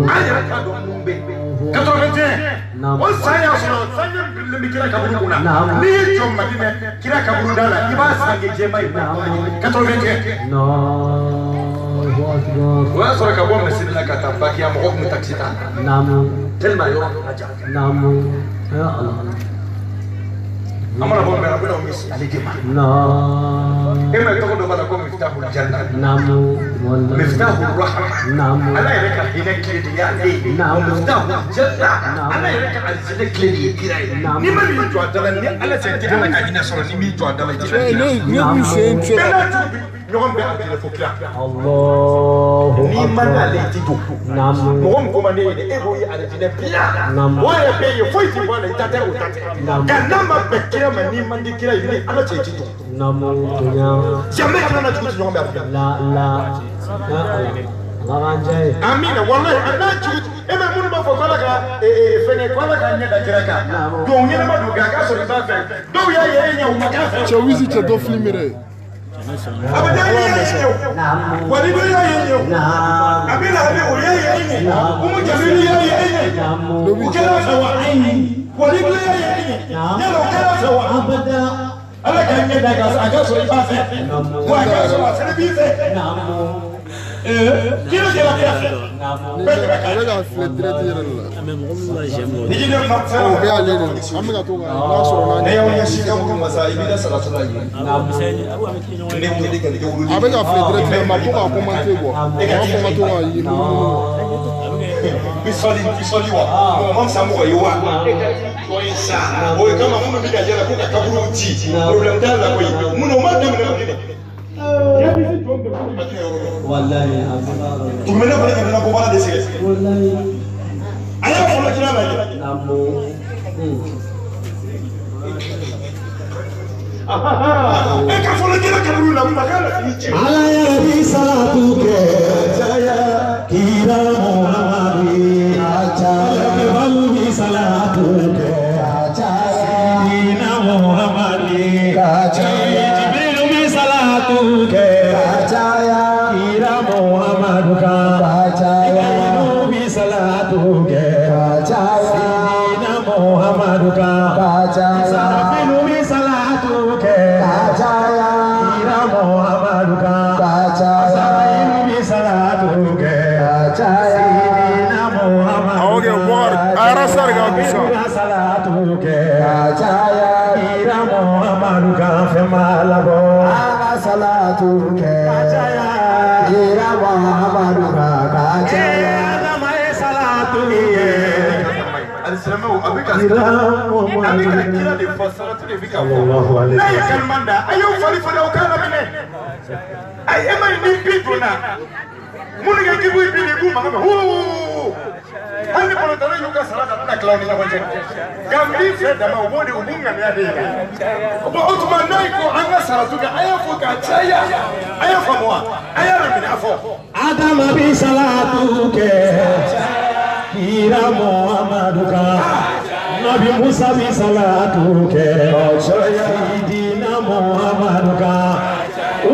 An yɛrɛ t'a dɔn mun bɛ yen. 81 o san y'a sɔrɔ sange birilen bɛ kira kaburu kunna n'i y'i jɔ Madinɛ kira kaburu da la i b'a sange jɛman ye 81. O y'a sɔrɔ ka bɔ misiri la ka taa Bakiya mɔgɔ tun bɛ takisi ta. Tellement yɔrɔ tun ka jan. An mana bɔ mɛ a bɛna o misi ale de ma. E ma tɔgɔ dɔ b'a la ko Miftahul Janna. Miftahul Rahma. Ala yɛrɛ ka hinɛ kile de y'ale ye. Miftahul Janna. Ala yɛrɛ ka alijinɛ kile de ye kira ye. N'i ma n'i jɔ a da la ni Ala cɛ i tɛ Ala ka hinɛ sɔrɔ ni m'i jɔ a da la i tɛ alijinɛ sɔrɔ. Ne kun sen cɛ. Bɛɛ n'a jugu ɲɔgɔn bɛɛ alijinɛ fo kira. N'i ma n'ale i ti don. Mɔgɔ min ko man di e ye dɛ e b'o ye alijinɛ biya. O yɛrɛ bɛ yen foyi ti bɔ a la i ta tɛ o ta tɛ. Nka n'a ma bɛn kira ma n'i man di kira ye ni Ala cɛ i ti don. Jamais kira n'a jugu ti ɲɔgɔn bɛn alijinɛ. Amina walahi a n'a jugu e bɛ minnu b'a fɔ ko Ala ka fɛngɛ ko Ala ka ɲɛ da kira kan. Don ɲɛnama don kɛ a k'a sɔrɔ i b'a fɛ dɔw y'a ye e ɲɛ u ma k'a fɛ. Cɛ Wizi cɛ dɔ filmer dɛ. Abada y'a ye ɲɛ o Walidu y'a ye ɲɛ o Abi Lahabi o y'a ye ɲɛ Umu Jamilu y'a ye ɲɛ o kɛra fɛ wa Walidu y'a ye ɲɛ yala o kɛra fɛ wa Ala ka ɲɛ da kan a ka sɔrɔ i b'a fɛ wa a ka sɔrɔ a fɛnɛ b'i fɛ kira kɛra kira fɛ bɛɛ de bɛ A bɛ ka filɛ direct yɛrɛ de la. Ni jinɛ ma fɛn O bɛɛ y'ale de ye. An bɛ ka to ka n'a sɔrɔ n'a Ne y'aw ɲɛsin kaburu masa i b'i ka sarata la yen. Ne wuli ka ne wuli. A bɛ ka filɛ direct la mais ko k'a commenter quoi. A b'a fɔ ka to ka ye Bi sɔli wa mɔgɔ ma fisa mɔgɔ ye wa e ka t'i jɔ yen sa o ye kama minnu bɛ ka yɛlɛ ko ka kaburuw ci problème t'a la koyi minnu o ma daminɛ o de. Tugumɛnɛ kɔni ka nana ko baara de sɛgɛsɛgɛ. A y'a fɔlɔ kira lajɛ. E ka fɔlɔ kira kaburu la mun na k'a la k'i cɛ. Ala yɛrɛ bi salatu kɛ kira Muhammadu ye. Alakibalu bi salatu kɛ Sayyidina Muhammadu ye. Jibrilu bi salatu kɛ kira Muhammadu kan. Mikayilu bi salatu kɛ Sayyidina Muhammadu kan. Sarafilu bi salatu kɛ kira Muhammadu kan. Sarayilu bi salatu kɛ Sayyidina Muhammadu Awɔ kɛ Bɔkari a yɛrɛ sari ka bisa. Salatu kɛ kira Muhammadu kan fɛn ma labɔ. Salatu kɛ kira Muhammadu kan ka caya. Adama ye salatu kɛ. Alisilamɛw a bɛ ka a bɛ ka kira de fɔ salatu de bɛ ka fɔ n'a ye kalima da a y'o fali fali aw k'a laminɛ ayi e ma ye ni bi donna minnu kɛ k'i b'u bi de k'u mankan mɛn huu hali ni kɔnɔntɔnna y'u ka sara ta tɛna tila u ni ɲɔgɔn cɛ nka n b'i fɛ dama u b'o de u b'u ŋaniya de yira bon o tuma n'a ye ko an ka salatu kɛ a y'a fɔ k'a caya a y'a faamu wa a y'a laminɛ a fɔ. Adama bi salatu kɛ kira Muhammadu kan. Nabi Musa bi salatu kɛ Sayyidina Muhammadu kan.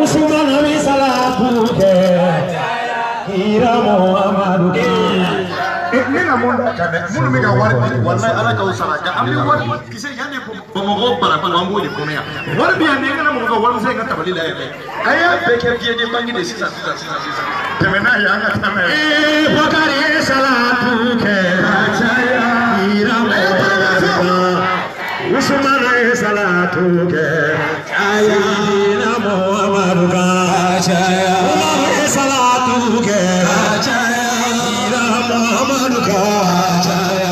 Usumana bi salatu kɛ kira Muhammadu kan. Ne na mun da kan dɛ minnu bɛ ka wari di walayi Ala k'aw sara nka an bɛ wari kisɛ yanni Bamakɔ barako an b'o de kɔnɔ yan wari bɛ yan ne kana mɔgɔ ka warimisɛn ka tabali la yɛrɛ a y'a bɛɛ kɛ billet de banque de sisan sisan sisan sisan tɛmɛ n'a ye an ka taa n'a ye. Bakari ye salatu kɛ kira Muhammadu kan. Usumana ye salatu kɛ Sayyidina Muhammadu kan. Umaru ye salatu kɛ kira Muhammadu kan.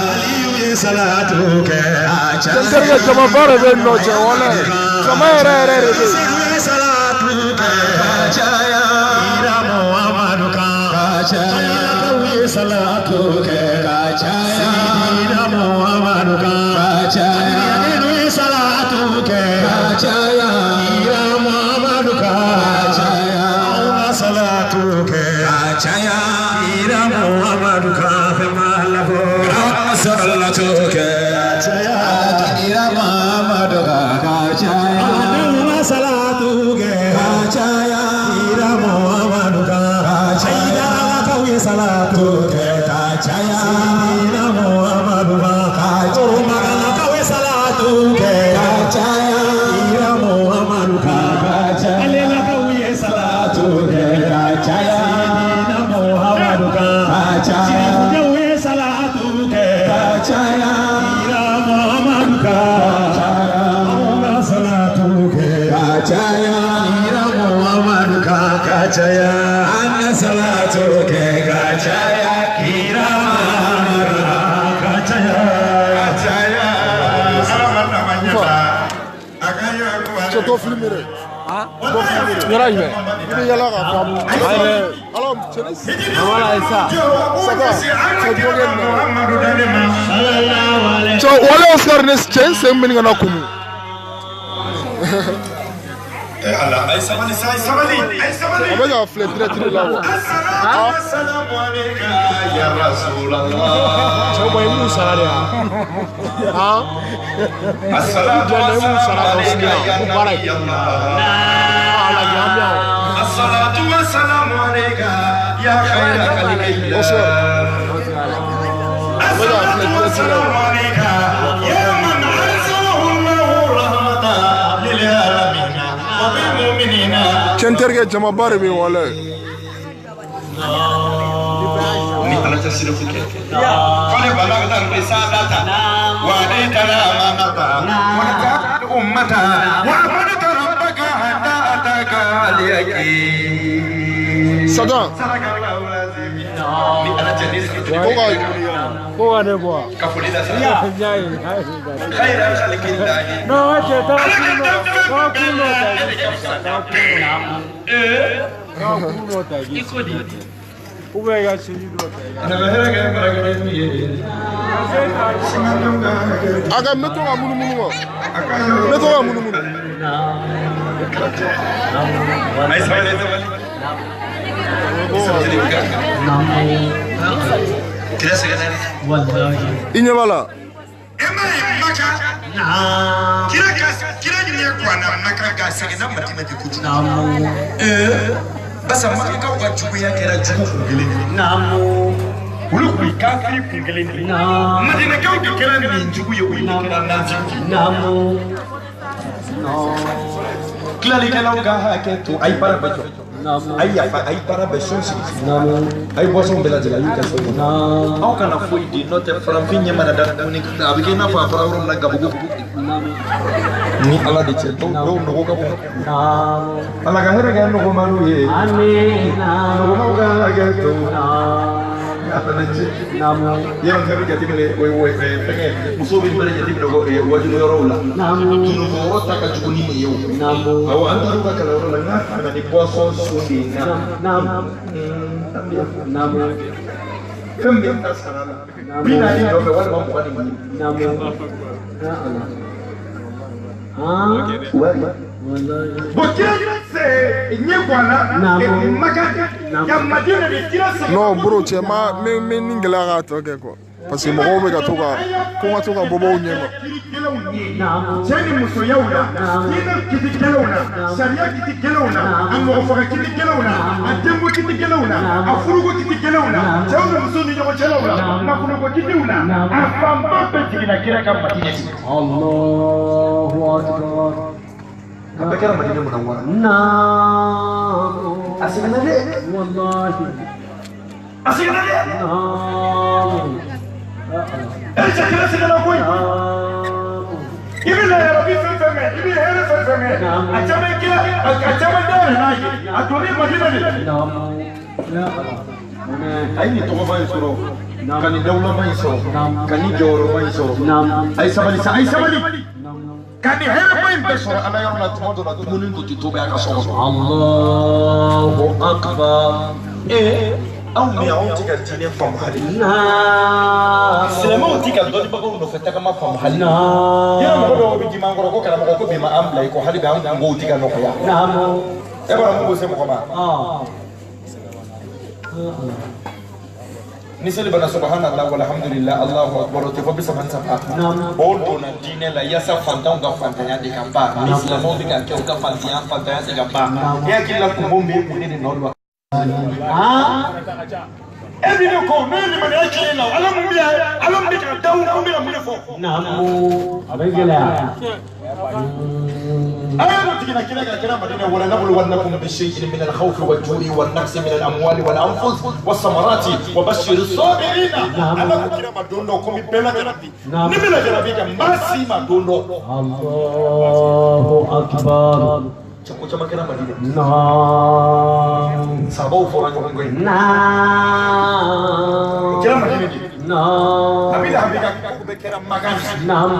Aliyu ye salatu kɛ. Cɛ n terikɛ jamaba de bɛ yen nɔ cɛ walayi jama yɛrɛ yɛrɛ de bɛ yen. Sedu ye salatu kɛ kira Muhammadu kan. Alilakaw ye salatu kɛ Sayyidina Muhammadu kan. Aliyu ye salatu kɛ kira Muhammadu kan. Aw ka salatu kɛ kira Muhammadu kan fɛn ma labɔ. Salatu kɛ kira Muhammadu kan ka caya. Aladenw ka salatu ka caya an ka salatu kɛ ka caya kira Muhammadu ka caya ka caya Ala ma na ma ɲɛ a ka yɔrɔ Cɛ t'o filmé dɛ. T'o filmé dɛ. Yɔrɔ jumɛn? I bɛ yala k'a faamu. Ala cɛ ni Voilà, ça. Saka cɛ dɔ kɛ nin na. Cɛ wale Oscar ne cɛ n sen bɛ nin ka na kumu. Ala ayi sabali sa ayi sabali ayi sabali. A bɛ ka filɛ direct de la quoi. Assalamu alayka ya Rasulallah. Cɛw bɔ i m'u sara de wa? Han? Assalatu Jɔn i m'u sara ka wassalamu sigi alayka yan ya ko baara in. Nabiyallah. Ala jɔ an bɛ yan o. Assalatu wassalamu alayka ya khayra khalqillah. Oscar. A bɛ ka filɛ Assalatu direct de la. wassalamu alayka ya man arsalahu Allahu rahmatan lil alamin wa bil mu'minina. Cɛ n terikɛ jamaba de bɛ yen walayi. Ni ala tɛ sirifu kɛ. Kɔle balagta risalata wa alayka al-amanata wa nasahta ummata wa abadta rabbaka hatta ataka al-yaqin. Satan. Sadaka Allahu al-azim. Ni ala tɛ ni sirifu Ko ka Ko ka ne bɔ wa? ka foli lase. N y'a ye. Khayra khalqillahi. Non, o cɛ taa kun dɔ taa kun dɔ ta. Taa kun dɔ ta k'i sigi. Ou bien i ka seli dɔ ta i ka. Ala bɛ hɛrɛ kɛ baarakɛla min ye. A ka n bɛ to ka munumunu quoi. N bɛ to ka munumunu. Ayi sabali sabali. Kira sɛgɛnna dɛ. I ɲɛ b'a la. E ma ye Maka. Kira ka kira ɲɛ guwanna Maka ka sɛgɛnna Madina de kojugu. Basa Makakaw ka juguya kɛra jugu kun kelen de ye. Olu kun ye kafiri kun kelen de ye. Madinakaw de kɛra nin jugu ye, olu de kɛra nafigiw ye. Tilalikɛlaw ka hakɛ to a ye baara bɛɛ jɔ. A ye yafa a ye baara bɛɛ sɔn sigi. A ye boisson bɛɛ lajɛlen a y'u kɛ so kɔnɔ. Aw kana foyi di n'o tɛ farafin ɲɛ mana da dumuni kan a bɛ kɛ i n'a fɔ a fɔra yɔrɔ min na gabugu. Ni Ala de cɛ dɔw dɔw nɔgɔ ka bon. Ala ka hɛrɛ kɛ nɔgɔmaniw ye. Nɔgɔmaw ka hakɛ to. A fana cɛ. Yɔrɔ fɛn bɛ jateminɛ o ye fɛngɛ musow bɛ bɛɛ jateminɛ ko wajulu yɔrɔw la. Tununbɔ yɔrɔ ta ka jugu ni nin ye o. Awɔ an taar'u ka kalanyɔrɔ la n k'a nana ni boisson son de ye na. Fɛn min bɛ taa sara la 40 nɔfɛ walima 25. Bon kira ɲɛ guwanna Maka ka Madina de kira sɛgɛn. Non bro cɛ ma n bɛ ni gɛlɛya k'a tɔ kɛ quoi. Parce que mɔgɔw bɛ ka to ka ko n ka to ka bɔ bɔ u ɲɛ ma. Cɛ ni musoyaw la, diinɛ kitikɛlaw la, sariya kitikɛlaw la, a mɔgɔfaga kitikɛlaw la, a denko kitikɛlaw la, a furuko kitikɛlaw la, cɛw ni musow ni ɲɔgɔn cɛlaw la, nafoloko kitiw la, a fanba bɛɛ jiginna kira ka Madinɛ de. Allahu akbar. A bɛɛ kɛra Madinɛ munawwara. A sɛgɛnna dɛ. Wallahi. A sɛgɛnna dɛ. E cɛ kira sɛgɛnna koyi. I bɛ layarabi fɛn fɛn mɛn, i bɛ hɛrɛ fɛn fɛn mɛn, a caman kira, a caman dayɛlɛ n'a ye, a donni Madinɛ de. A ye nin tɔgɔba in sɔrɔ, ka nin dawulaba in sɔrɔ, ka nin jɔyɔrɔba in sɔrɔ. A ye sabali sa, a ye sabali. Ka nin hɛrɛba in bɛɛ sɔrɔ Ala yɔrɔ la tuma dɔ la dumuni tun tɛ tobi a ka so kɔnɔ. Allahu akbar. Anw bɛ yan anw tɛ ka diinɛ faamu hali. Silamɛw tɛ ka dɔnnibagaw nɔfɛ tagama faamu hali. Yɔrɔ mɔgɔ dɔw bɛ dimi an kɔrɔ ko karamɔgɔ ko bi ma an bila i kɔ hali bi an kungow tɛ ka nɔgɔya. E b'a dɔn mun b'o se mɔgɔ ma? Ni seli banna subhanallah walhamdulillah Allahu akbar o tɛ fɔ 33. O donna diinɛ la yaasa fantanw ka fantanya de ka ban. Ni silamɛw bɛ ka kɛ u ka fantanya de ka ban. E hakili la kungo min bɛ kun ne de nɔ don wa? E bɛ ne kɔ ne ye limaniya tiɲɛ la Ala mun bɛ yan Ala mun bɛ ka da mun bɛ ka mun de fɔ. A bɛ gɛlɛya. أنا تجينا كنا كنا مدينة ولا نبلونكم بشيء من الخوف والجوع والنقص من الأموال والأنفس والثمرات وبشر الصابرين. أنا كنا مدونو كم بلا جربي. نبلا جربي ما سي مدونو. الله أكبر. Cɛ ko caman kɛra Madinɛ. Naam. Sabaw fɔra ɲɔgɔn kɔ yen. Naam. O kɛra Madinɛ de. Naam. A bɛ na a bɛ ka ko bɛɛ kɛra Makan. Naam.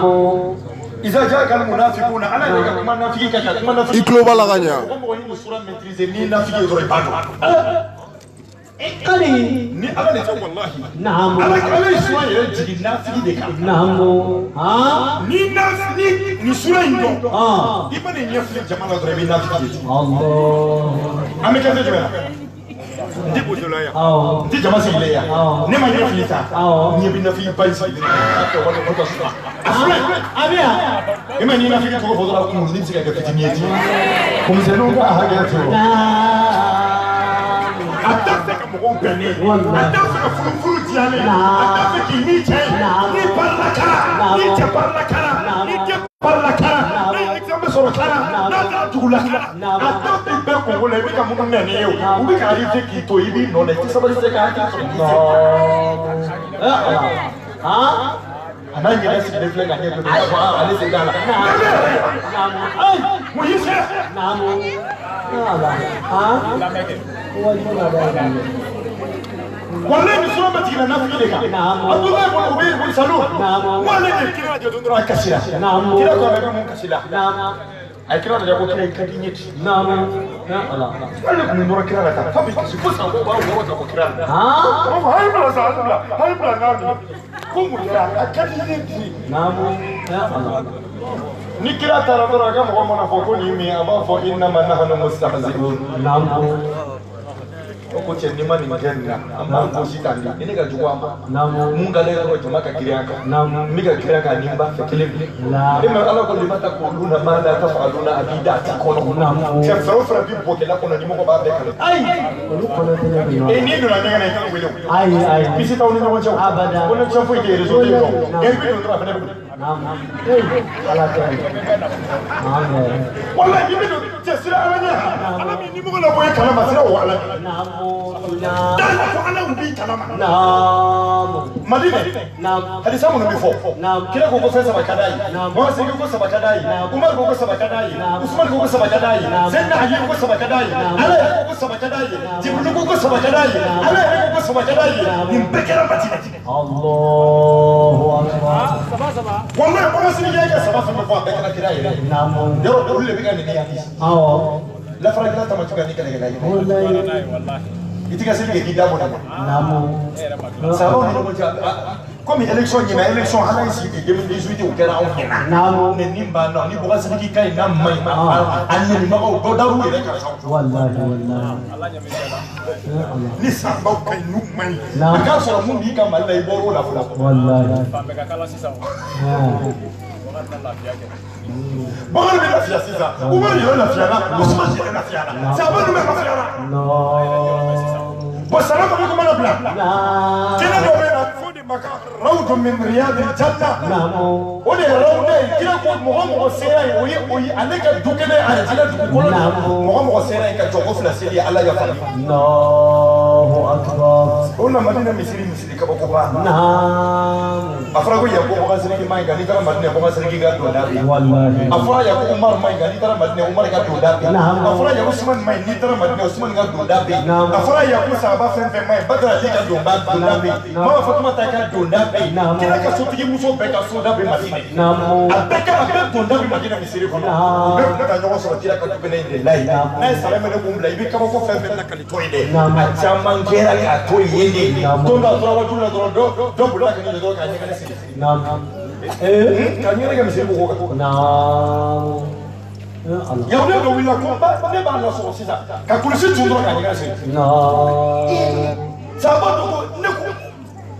Iza jaaka almunafiquna ala yɛrɛ ka kuma nafigi kan ka kuma nafigi. I tulo b'a la ka ɲɛ. Mɔgɔ mɔgɔ ye nin sura maîtriser n'i nafigi ye dɔrɔn i b'a dɔn. Kali. Ni ala de tɛ walahi. Naam. Ala ye sura yɛrɛ jigin nafigi de kan. Naam. Han. Ni nafigi ni sura in dɔn. Ah. I mana ɲɛ filɛ jama la dɔrɔn i bɛ nafigi ye. Allah. An bɛ kɛ jumɛn na? N tɛ bozola yan. Awɔ. N tɛ jama sigilen yan. Awɔ. Ne ma ɲɛ fili ta. Awɔ. Ɲɛ bɛ nafigi ba in sigilen na. O ka sura. A filɛ. A bɛ yan. E ma n'i nafigi tɔgɔ fɔ dɔrɔn kunkurunin bɛ se ka kɛ fitinin ye ten. Komisɛnninw ka hakɛ to. Naam. A t'a fɛ ka mɔgɔw bɛn ne ye. A t'a fɛ ka furu diya ne ye. A t'a fɛ k'i ni cɛ ye. N'i parila kara. N'i cɛ parila kara. N'i den parila kara. N'a ye exemple sɔrɔ kara. N'a taara dugu la kara. A t'a fɛ bɛɛ kungo la i bɛ ka minnu nɛ ne ye o. U bɛ ka arriver k'i to i b'i nɔ la i tɛ sabali se ka hakili sɔrɔ k'i sigi. Han. A n'a ɲɛgɛn sigilen filɛ ka ɲɛ to i b'a fɔ ale sen t'a la. Naam. Ayi. Mun y'i sera? Naam. Ala. Han. Wallahi ni sura ma jiginna nafigi de kan. Naam. Abdoulaye bɔra Ubayi bun Salul. Naam. Ko ale de ye kira jɔ don dɔrɔn a kasira. Naam. Kira ko a bɛ mun kasi la? Naam. A ye kira lajɛ ko kira i ka di n ye ten. Naam. Ala. Ale tun bɛ nɔrɔ kira la tan f'a bɛ kasi fo sanko b'a wɔrɔ ka bɔ kira la. Han. A b'a fɔ a ye bila sa a ye bila a ye bila n'a minɛ. Ko mun kɛra a ka di n ye ten. Naam. Ala. Ni kira taara dɔrɔn a ka mɔgɔ mana fɔ ko nin min a b'a fɔ innama nahnu mustahzi'un. Naam. O ko cɛ n'i ma nin kɛ nin na an b'an gosi tan de ni ne ka jugu a ma. Naam. Mun ka ne ka jama ka girin a kan. Naam. N bɛ ka girin a kan ni n b'a fɛ kelen bilen. Naam. Ne ma ala ko lima taquluna ma la taf'aluna a b'i da a t'i kɔnɔ. Naam. Cɛ fɛn o fɛn bɛ bɔ kɛlɛ kɔnɔ ni mɔgɔ b'a bɛɛ kalama. Ayi. Olu kɔnɔ tɛ ne kun. E n'i donna ɲɛgɛn na i t'an wele o. Ayi ayi. Bisi t'aw ni ɲɔgɔn cɛ o. Abada. Connexion foyi tɛ réseau tɛ yen nɔ. E bɛ don dɔrɔn a fana bɛ don. Naam. Ee ala tɛ. Amen. Walahi i bɛ don cɛ sira ala ɲɛ. Ala min ni mɔgɔ labɔ e kalama sira o ala ɲɛ. Naam. Da la ko ala u b'i kalama. Naam. Madinɛ. Naam. Hadisa minnu bɛ fɔ. Naam. Kira ko ko fɛn saba ka d'a ye. Naam. Muhamadu ko saba ka d'a ye. Naam. Umaru ko ko saba ka d'a ye. Naam. Usumani ko ko saba ka d'a ye. Naam. Seyidina Ali ko ko saba ka d'a ye. Naam. Ala yɛrɛ ko ko saba ka d'a ye. Naam. Jibrilu ko ko saba ka d'a ye. Naam. Ala yɛrɛ ko ko saba ka d'a ye. Naam. Nin bɛɛ kɛra Madinɛ. Allahu akbar. Saba saba. Walahi mɔgɔ sini kɛ saba fɛn fɛn fɔ a bɛɛ kɛra kira yɛrɛ ye. Naam. Yɔrɔ olu de bɛ ka nin yan bi. Awɔ. Lafarakɛla tama cogoya ni kɛlɛkɛla ye. Wallahi. I t'i ka seli kɛ k'i da bɔ ne ma. Naam. Sabaw ni ɲɔgɔn cɛ komi élection ɲɛna élection ala ye sigi 2018 o kɛra anw ɲɛna. Naam. Mɛ nin b'an na ni Bouba Sidiki ka ɲi n'a ma ɲi a ɲinibagaw dɔ dar'u yɛrɛ kan sa. Wallahi wallahi. Ni sanbaw ka ɲi n'u ma ɲi. Naam. A k'a sɔrɔ mun b'i ka Mali la i bɔr'o la fɔlɔ. Wallahi. Fan bɛɛ ka kala sisan. Wagati na lafiya kɛ. Bakari bɛ lafiya sisan Umaru yɛrɛ lafiyara Usumani yɛrɛ lafiyara sahaba ninnu bɛɛ lafiyara. Naam. Bon salamu alaikum mana bila. Naam. Kɛnɛ dɔ bɛ yen nɔ fo de ma ka rawdu min riyadil janna. Naam. O de ye rawdu ye kira ko mɔgɔ mɔgɔ sera yen o ye o ye ale ka du kɛnɛ alijinɛ dugukolo de Naam. mɔgɔ mɔgɔ sera yen ka jɔ ko fila seli ye ala yafa. Allahu akbar. O na Madinɛ misiri misiri kabakoba. Naam. A fɔra ko yan ko Bouba Sidiki ma ɲi nka n'i taara Madinɛ Bouba Sidiki ka donda bɛ yen. Wallahi. A fɔra yan ko Umaru ma ɲi nka n'i taara Madinɛ Umaru ka donda bɛ yen. Naam. A fɔra yan ko Usumani ma ɲi n'i taara Madinɛ Usumani ka donda bɛ yen. Naam. A fɔra yan ko sahaba fɛn fɛn ma ɲi Badara Ali ka donda bɛ yen. Naam. Mama Fatumata ka donda bɛ yen. Naam. Kira ka sotigi muso bɛɛ ka soda bɛ Madinɛ. Naam. A bɛɛ ka a bɛɛ donda bɛ Madinɛ misiri kɔnɔ. Naam. U bɛɛ tun bɛ taa ɲɔgɔn sɔrɔ kira ka du kɛnɛ in de la yen. Naam. N'a ye sara minɛ kun bila i bɛ kabako fɛn fɛn lakali to yen dɛ. Naam. A caman kɛra k'a to yen de. Naam. Don dɔ a tora wajulu la dɔrɔn dɔ bolila ka ne dɔrɔn k'a ɲɛgɛnɛ sigi. Naam. Eh. Ka ɲɛgɛnɛ kɛ misiri koko kan. Naam. Allah. Yahudiya dɔ wulila ko ne b'a lasɔrɔ sisan ka kulusi tun dɔrɔn ka ɲɛgɛnɛ sigi. Naam. Sahaba dɔ ko ne ko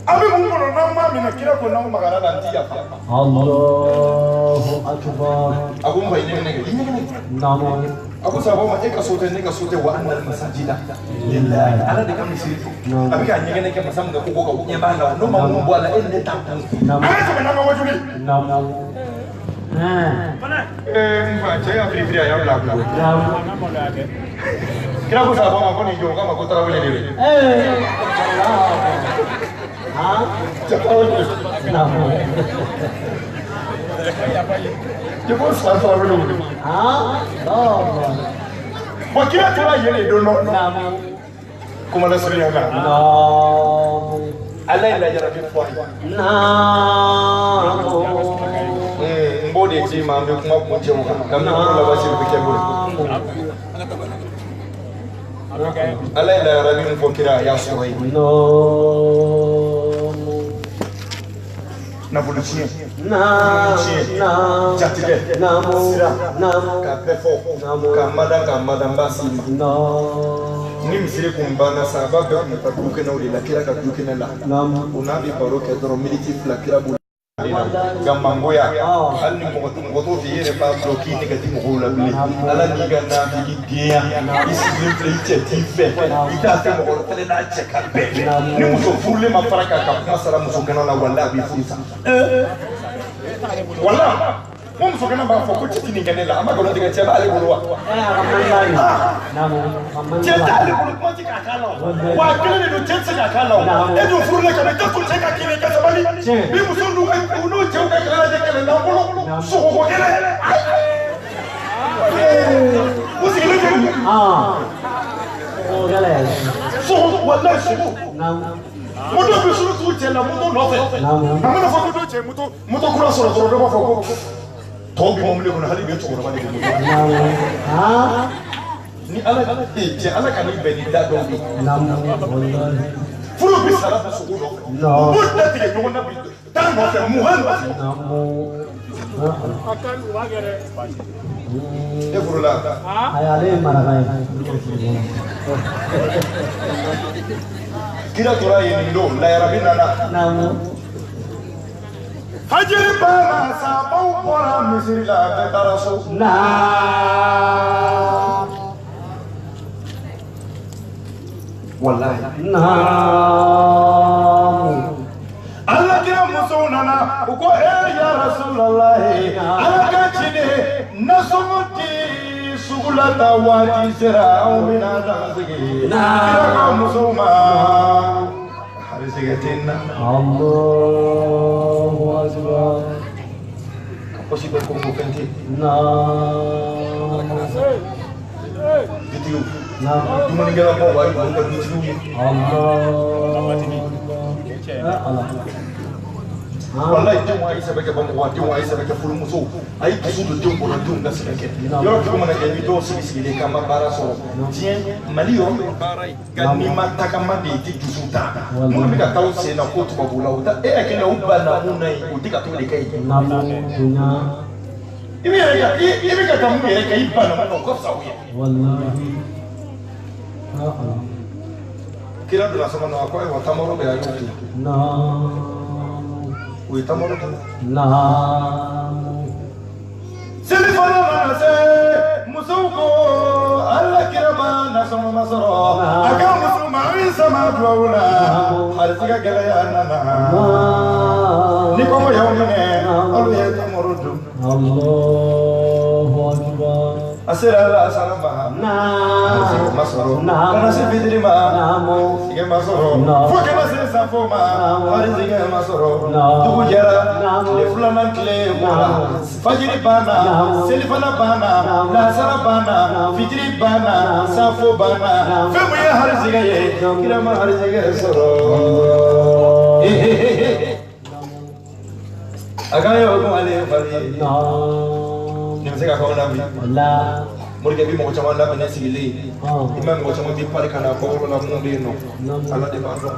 an bɛ mun kɔnɔ n'an m'a minɛ kira ko n'anw magara la n ti yafa. Allahu akbar. A ko n fa i ɲɛgɛnɛ kɛ i ɲɛgɛnɛ kɛ. Naam. A ko sahaba ma e ka so tɛ ne ka so tɛ wa anna al-masajida lillahi ala de ka misiri don. A bɛ ka ɲɛgɛnɛ kɛ masa min ka koko kan o ɲɛ b'a la n'o ma mun bɔ a la e ni ne t'a kun. Naam. A ye tɛmɛ n'an ka wajuli. Naam. Ee n fa cɛ y'a firifiri a y'a bila a kun. Naam. Kira ko sahaba ma ko nin jɔ k'a ma ko tarawele de don. Eh. Ha? Cɛ tarawele de don. Naam. Jɛko san saba bɛ wuli. Bon kira tora yen de don dɔ. Kuma lasurunya kan. Ala ye lajarabi fɔ a ye. N b'o de d'i ma an bɛ kuma kuncɛ o kan. Kabini ko laban siri bɛ kɛ n bolo. Ala ye lajarabi min fɔ kira a y'a sɔrɔ yen. Nafolo tiɲɛ, tiɲɛ, jatigɛ, sira, k'a bɛɛ fɔ, k'a madan k'a madan ba s'i ma. Ni misiri kun banna sahaba bɛɛ kun bɛ taa dukɛnɛw de la kira ka dukɛnɛ la. O n'a bɛ baro kɛ dɔrɔn miniti 2 kira b'o nka mangoya hali ni mɔgɔ t'o fɛ i yɛrɛ b'a dɔn k'i nɛgɛ ti mɔgɔw la bilen. Ala n'i ka nafigi denya i sigilen filɛ i cɛ t'i fɛ i t'a fɛ mɔgɔ wɛrɛ fɛnɛ n'a cɛ ka bɛn. Ni muso furulen ma fara k'a ka kuma sara muso gana la walahi a b'i furu sa. Walahi ko muso gana b'a fɔ ko cɛ ti nin kɛ ne la a ma nkalon tigɛ cɛ b'ale bolo wa? Cɛ t'ale bolo kuma ti k'a k'a la o. Wa a kelen de don cɛ tɛ se k'a k'a la o. E dun furulen ka ban i tɛ sɔn cɛ ka k'i la i ka sabali. Ni muso n'u ka u n'u cɛw ka kɛlɛ lajɛ kɛlɛ lankolon sogoko kɛlɛ. U sigilen tɛ. Sogo walahi sogo. Moto bɛ suru t'u cɛ la moto nɔfɛ. A mana fɔ ko dɔ cɛ moto kura sɔrɔ dɔrɔn dɔ b'a fɔ ko tɔw bɛ mɔbili kɔnɔ hali bi cɛkɔrɔba de bɛ moto. Ni ala cɛ ala ka n'i bɛn ni da dɔw ye. Furu bɛ sara bɛ sogo nɔfɛ. U b'u da tigɛ ɲɔgɔn na bi taa nɔfɛ 20 nɔfɛ. E furula. Ayi ale ye maraka ye. Kira tora yen nin don layarabi nana. Hajiri banna sabaw bɔra misiri la bɛɛ taara so. Walahi. Ala kira musow nana u ko e ya Rasulalahi ala ka ciden nasɔngɔ di sugu la ta waati sera anw bɛna daga sigi. Kira ka musow ma harisɛgɛ tɛ n na. Allahu akbar. Ka pɔsi bɛ ko fɛn tɛ. Dutigiw. Dumunikɛlabaw b'a jɔ u ka dutigiw ye. Walahi denw a y'i sɛbɛ kɛ Bamakɔ denw a y'i sɛbɛ kɛ furumusow a y'i dusu don denw kɔnɔ denw ka sɛbɛ kɛ yɔrɔ jugu mana kɛ i bɛ dɔw sigi sigilen k'an ma baara sɔrɔ diɲɛ Mali yɔrɔ bɛ baara ye nka n'i ma tagama de i tɛ dusu ta minnu bɛ ka taa u sen na ko tubabu la u ta e hakili la u banna mun na yen u tɛ ka t'o de kɛ yen. I bɛ yɛrɛ ka i bɛ ka taa mun yɛrɛ kɛ i banna mun na o ka fisa o ye. Kira donna so kɔnɔ a ko ayiwa tamaro bɛ a y'o kɛ. O ye tamaro dun. Seli fana mana se musow ko ala kira ma nasɔngɔ ma sɔrɔ a ka muso ma a bɛ sama duwawu la harisɛgɛ gɛlɛya nana ni kɔngɔ y'aw minɛ aw ye tamaro dun. A sera ala sara ma sɛgɛ ma sɔrɔ kana se fitiri ma sɛgɛ ma sɔrɔ fo kana se safo ma harisɛgɛ ma sɔrɔ dugu jɛra tile filanan tile bɔra fajiri banna selifana banna lasara banna fitiri banna safo banna fɛn mun ye harisɛgɛ ye kira ma harisɛgɛ sɔrɔ. A kan ye o kun ale ye fali ye. Nin bɛ se ka k'anw la bi. Morikɛ bi mɔgɔ caman lamɛn ne sigilen ye. I ma mɔgɔ caman bi pari ka na kɔkɔrɔ la minnu bɛ yen nɔ. Ala de b'a dɔn.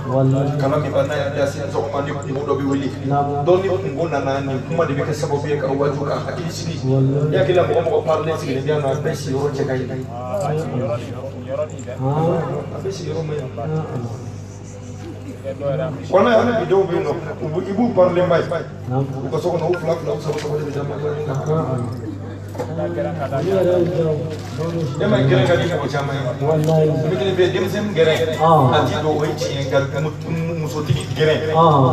Kalan min b'a n'a y'a da sen sɔgɔma ni kungo dɔ bɛ wuli. Dɔw ni kungo nana nin kuma de bɛ kɛ sababu ye ka waaju ka hakili sigi. I hakili la mɔgɔ mɔgɔ parilen sigilen bɛ yan nɔ a bɛɛ siyɔrɔ cɛ ka ɲi. A bɛɛ siyɔrɔ ma ɲi. Walahi hali bi dɔw bɛ yen nɔ i b'u parilen ba ye. U ka so kɔnɔ u fila fila u saba saba de bɛ taa ma. Ne ma gɛrɛ ka di mɔgɔ caman ye. Ne kelen bɛ denmisɛnnin gɛrɛ a ti don o ye tiɲɛ nka musotigi gɛrɛ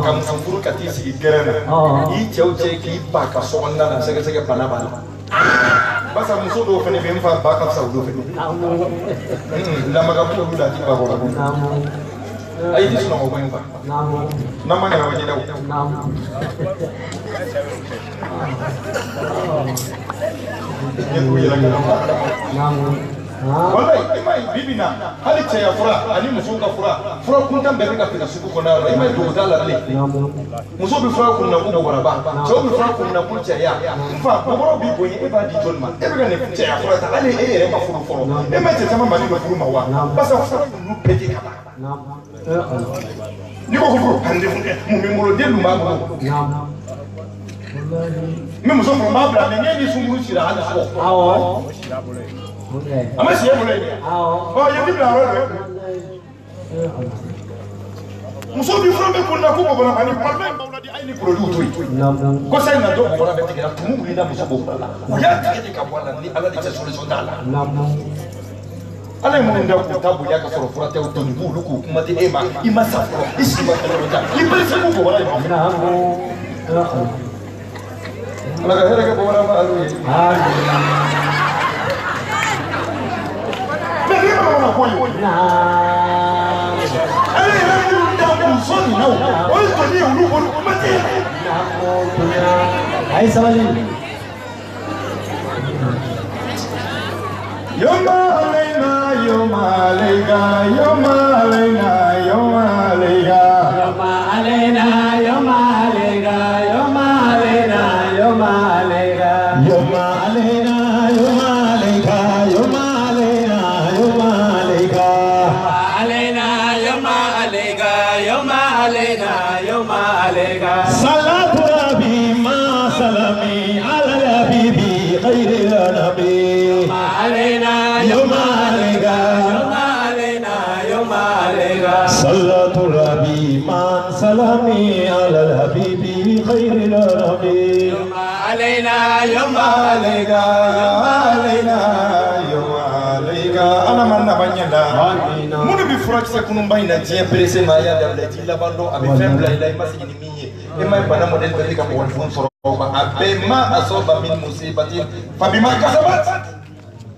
ka muso furu ka t'i sigi gɛrɛ na i cɛw cɛ k'i ba ka sokɔnɔna na sɛgɛsɛgɛ bana b'a la. Barisa muso dɔw fana bɛ yen n fa ba ka fisa olu fana. Lamaga b'olu la a ti ba kɔrɔ. Ayi ti sunɔgɔ ko in fa. N'an ma ɲɛnabɔ ɲinɛ o. Walayi i ma ye bi bi in na hali cɛya fura ani musow ka fura kuntan bɛɛ bɛ ka feere sugu kɔnɔ yan nɔ i ma ye dogo t'a la bilen. Musow bɛ fura kun na ko bɔgɔraba, cɛw bɛ fura kun na ko cɛya. N fa bɔgɔrɔw b'i bonya e b'a di jɔni ma? E bɛ ka nin cɛya fura ta hali e yɛrɛ ma furu fɔlɔ. E ma cɛ caman mali dɔ furu ma wa? Barisa fura ninnu bɛɛ tɛ ka ban. N'i ko ko furu ani mun bɛ n bolo den dun b'a bolo. N bɛ muso furu n b'a bila mɛ ne ni sunkuru sira hali sɔgɔ. A ma si e bolo yen dɛ. Ɔ yen ti bila yɔrɔ dɛ. Muso bi fura bɛ kun na ko bɔbɔla ani walayi b'aw ladi a ye ni produit to yen. Kɔsa in na dɔw bɔbɔla bɛ tigɛra tumu wulila muso bɔbɔla la. U y'a tigɛ de ka bɔ a la ni Ala de cɛ solution t'a la. Ala ye minnu da k'u ta bonya ka sɔrɔ fura tɛ o doni b'olu k'u kuma tɛ e ma i ma sa fɔlɔ i si ma kɛlɛ ja i perese k'u bɔbɔla in nɔfɛ. Ala ka hɛrɛ kɛ bɔbɔla ma alu ye. Mais ni ma mana ko ye. Ale yɛrɛ minnu da muso nin na o o ye doni ye olu bolo o ma tɛ. A ye sabali. Yoma alayna yoma alayka yoma alayna yoma alayka yoma alayna yoma alayka yoma alayna yoma alayka yoma alayna yoma alayka yoma alayna yoma alayka alayna yoma alayka yoma alayna yoma alayka salatu rabbi ma salami ala habibi khairil nabi علينا يوم عليك يوم علينا يوم عليك صلاة ربي مع سلامي على الحبيب خير النبي يوم علينا يوم عليك علينا يوم عليك أنا من نبنينا منو بفرق سكون بين جي بريسي ما يا دبلتي لبندو أبي فهم لا إله ما سيني مية إما يبنا موديل بدي كم ولفون صار أبي ما أصاب من مصيبة فبما كسبت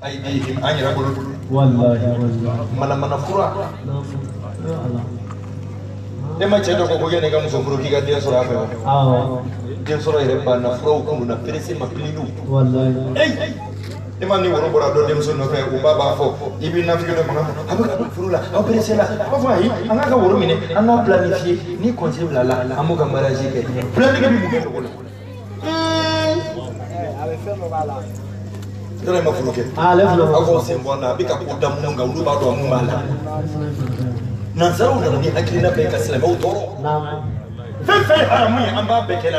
أيديهم أن يربون والله والله mana mana fura e ma cɛ dɔ ko ko yanni i ka muso furu k'i ka den sɔrɔ a fɛ wa den sɔrɔ yɛrɛ banna furaw kun na perese ma pililiw e ma ni woro bɔra dɔ denmuso nɔfɛ u ba b'a fɔ i b'i nafigi dɔ mankan a bɛ ka don furu la aw perese la a b'a fɔ ayi an k'a ka woro minɛ an k'a planifier ni conseil bila la an b'o ka mariage kɛ planifier bɛ mun kɛ dogo la yɔrɔ in ma furu kɛ aw k'aw sen bɔ a la a bɛ ka ko da minnu kan olu b'a dɔn mun b'a la nansaraw nana ni hakilina bɛɛ ka silamɛw tɔɔrɔ fɛn fɛn ye haramu ye an b'a bɛɛ kɛ la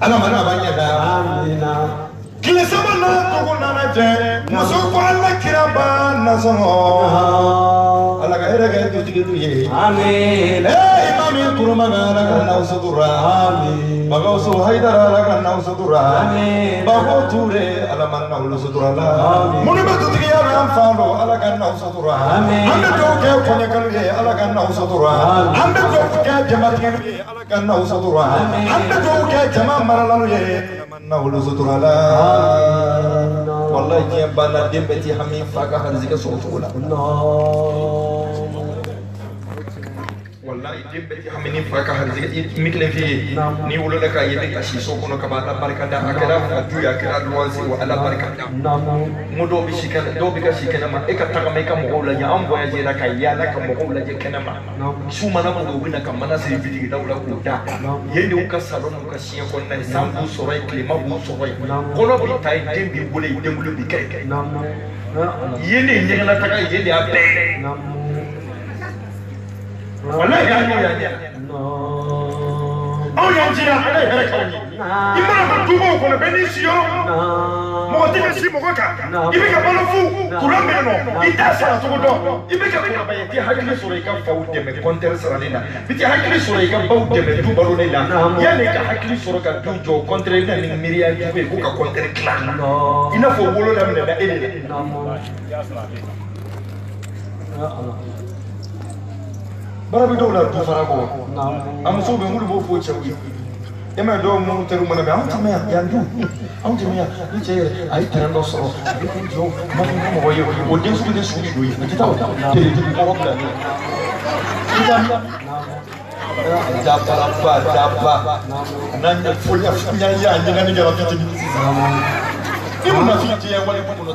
ala ma n'a b'a ɲɛ da tile saba n'a dugu nana jɛ muso ko ala kira ba nasɔngɔ ala ka hɛrɛ kɛ dutigiw ye imami kurumaga ala ka n'aw sutura Bagawusu Haidara ala ka n'aw sutura Bako Ture ala ma n'aw sutura la minnu bɛ dutigiya la an fan dɔn ala ka n'aw sutura an bɛ dugawu kɛ kɔɲɔkalo ye ala ka n'aw sutura an bɛ dugawu kɛ jamatigɛli ye ala ka n'aw sutura an bɛ dugawu kɛ jama maralaw ye ala ma n'aw sutura la walayi diɲɛ banna den bɛɛ ti hami fa ka harizigɛ sɔrɔ cogo la. Wallahi den bɛɛ ti hami ni fa ka harizigɛ min kelen f'i ye n'i wolola k'a ye bɛ ka si so kɔnɔ ka ban ala barika da a kɛra fa du ye a kɛra luwanse wa ala barika da n ko dɔw bɛ si kɛnɛ dɔw bɛ ka si kɛnɛma e ka tagama i ka mɔgɔw lajɛ an voyagé la ka yaala ka mɔgɔw lajɛ kɛnɛma su mana ko u bɛ na ka mana siri bitigidaw la k'u da yen de y'u ka salon n'u ka siɲɛ kɔnɔna ye san b'u sɔrɔ yen tilema b'u sɔrɔ yen kɔnɔ bɛ taa yen den b'i wolo yen denwolo bɛ kɛ yen de ye ɲɛgɛnnataga ye yen de y'a bɛɛ ye. Wallahi an y'o yan anw y'an jija ala ye hɛrɛ k'anw ye i mana don dubaw kɔnɔ bɛɛ n'i siyɔrɔ mɔgɔ tɛ ka si mɔgɔ kan i bɛ ka balo fu kuran bɛ yen nɔ i t'a sara cogo dɔn i bɛ ka kɔrɔbaya i tɛ hakili sɔrɔ i ka faw dɛmɛ kɔntɛri sarali la i tɛ hakili sɔrɔ i ka baw dɛmɛ du baloli la yanni i ka hakili sɔrɔ ka du jɔ kɔntɛri i bɛ na ni miiriya jugu ye ko ka kɔntɛri dilan i n'a fɔ wolo daminɛna e de la. Baara bɛ dɔw la du fara kɔ a musow bɛ yen olu b'o fɔ cɛw ye E ma dɔw minnu teriw mana bɛn anw tɛ mɛn yan yan dun anw tɛ mɛn yan ni cɛ yɛrɛ a ye terrain dɔ sɔrɔ a bɛ kun jɔ ma fɔ ko mɔgɔ ye o den sugu de su bɛ don yen a tɛ taa o teletigi kɔrɔ bila ne dabaraba daba n'an ye fo ɲa y'a ɲɛgɛnni kɛra fitinin ni mun na fi diɲɛ wale ko kɔnɔ.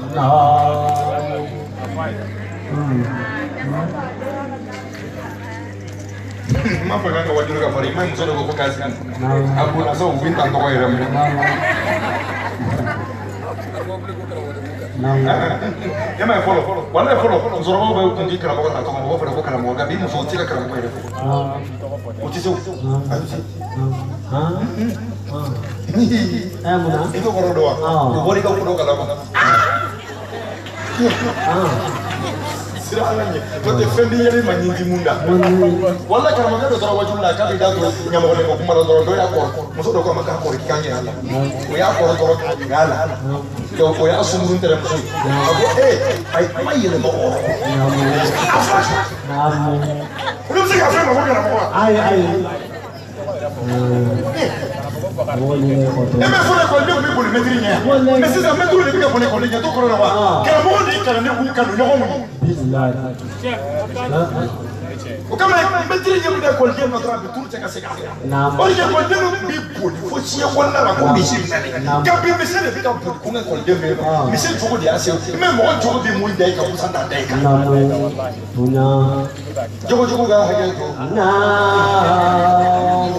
N m'a fɔ k'an ka wajulu ka fara i ma muso dɔ ko ko k'a sigi a bonna sa u bɛ ta tɔgɔ yɛrɛ minɛ. E ma ye fɔlɔ walayi fɔlɔ musokɔrɔbaw bɛ kun di karamɔgɔ ta tɔgɔ mɔgɔ fana ko karamɔgɔ nka bi musow tɛ ka karamɔgɔ yɛrɛ fɔ o tɛ se o a tɛ se. I t'o kɔrɔ dɔn wa o bɔra i ka ko dɔ kalama. Sira ala ɲɛ n'o tɛ fɛn b'i yɛlɛ ma ɲin ti mun da wala karamɔgɔkɛ dɔ taara wajulu la k'a bɛ da to ɲamɔgɔden ko kuma la dɔrɔn dɔ y'a kɔrɔ muso dɔ ko a ma k'a kɔrɔ k'i k'a ɲɛ a la o y'a kɔrɔ dɔrɔn k'a ɲɛ a la o y'a sunkurun tɛrɛmuso ye a ko ee a ye kuma yɛlɛma o yɔrɔ a fa olu bɛ se k'a fɔ e ma ko karamɔgɔ wa. Ayi ayi. E bɛ fɔlɔ ekɔliden tun bɛ boli mɛtiri ɲɛ mɛ sisan mɛtiriw de bɛ ka boli ekɔliden ɲɛ t'o kɔrɔ la wa karamɔgɔ de ye kalanden k'u kanu ɲɔgɔn ma. O kama mɛtiri ɲɛ bɛ da ekɔliden nɔ dɔrɔn a bɛ turu cɛ ka segin a kan. O de ekɔliden bɛ boli fo siɲɛ kɔnɔna la ko misi minɛ nka bi misi de bɛ ka boli ko n ka ekɔliden bɛ yen misi jogo de y'a se mɛ mɔgɔ jogo bɛ mun da i kan musa t'a da i kan. Jogo jogo ka hakɛ to.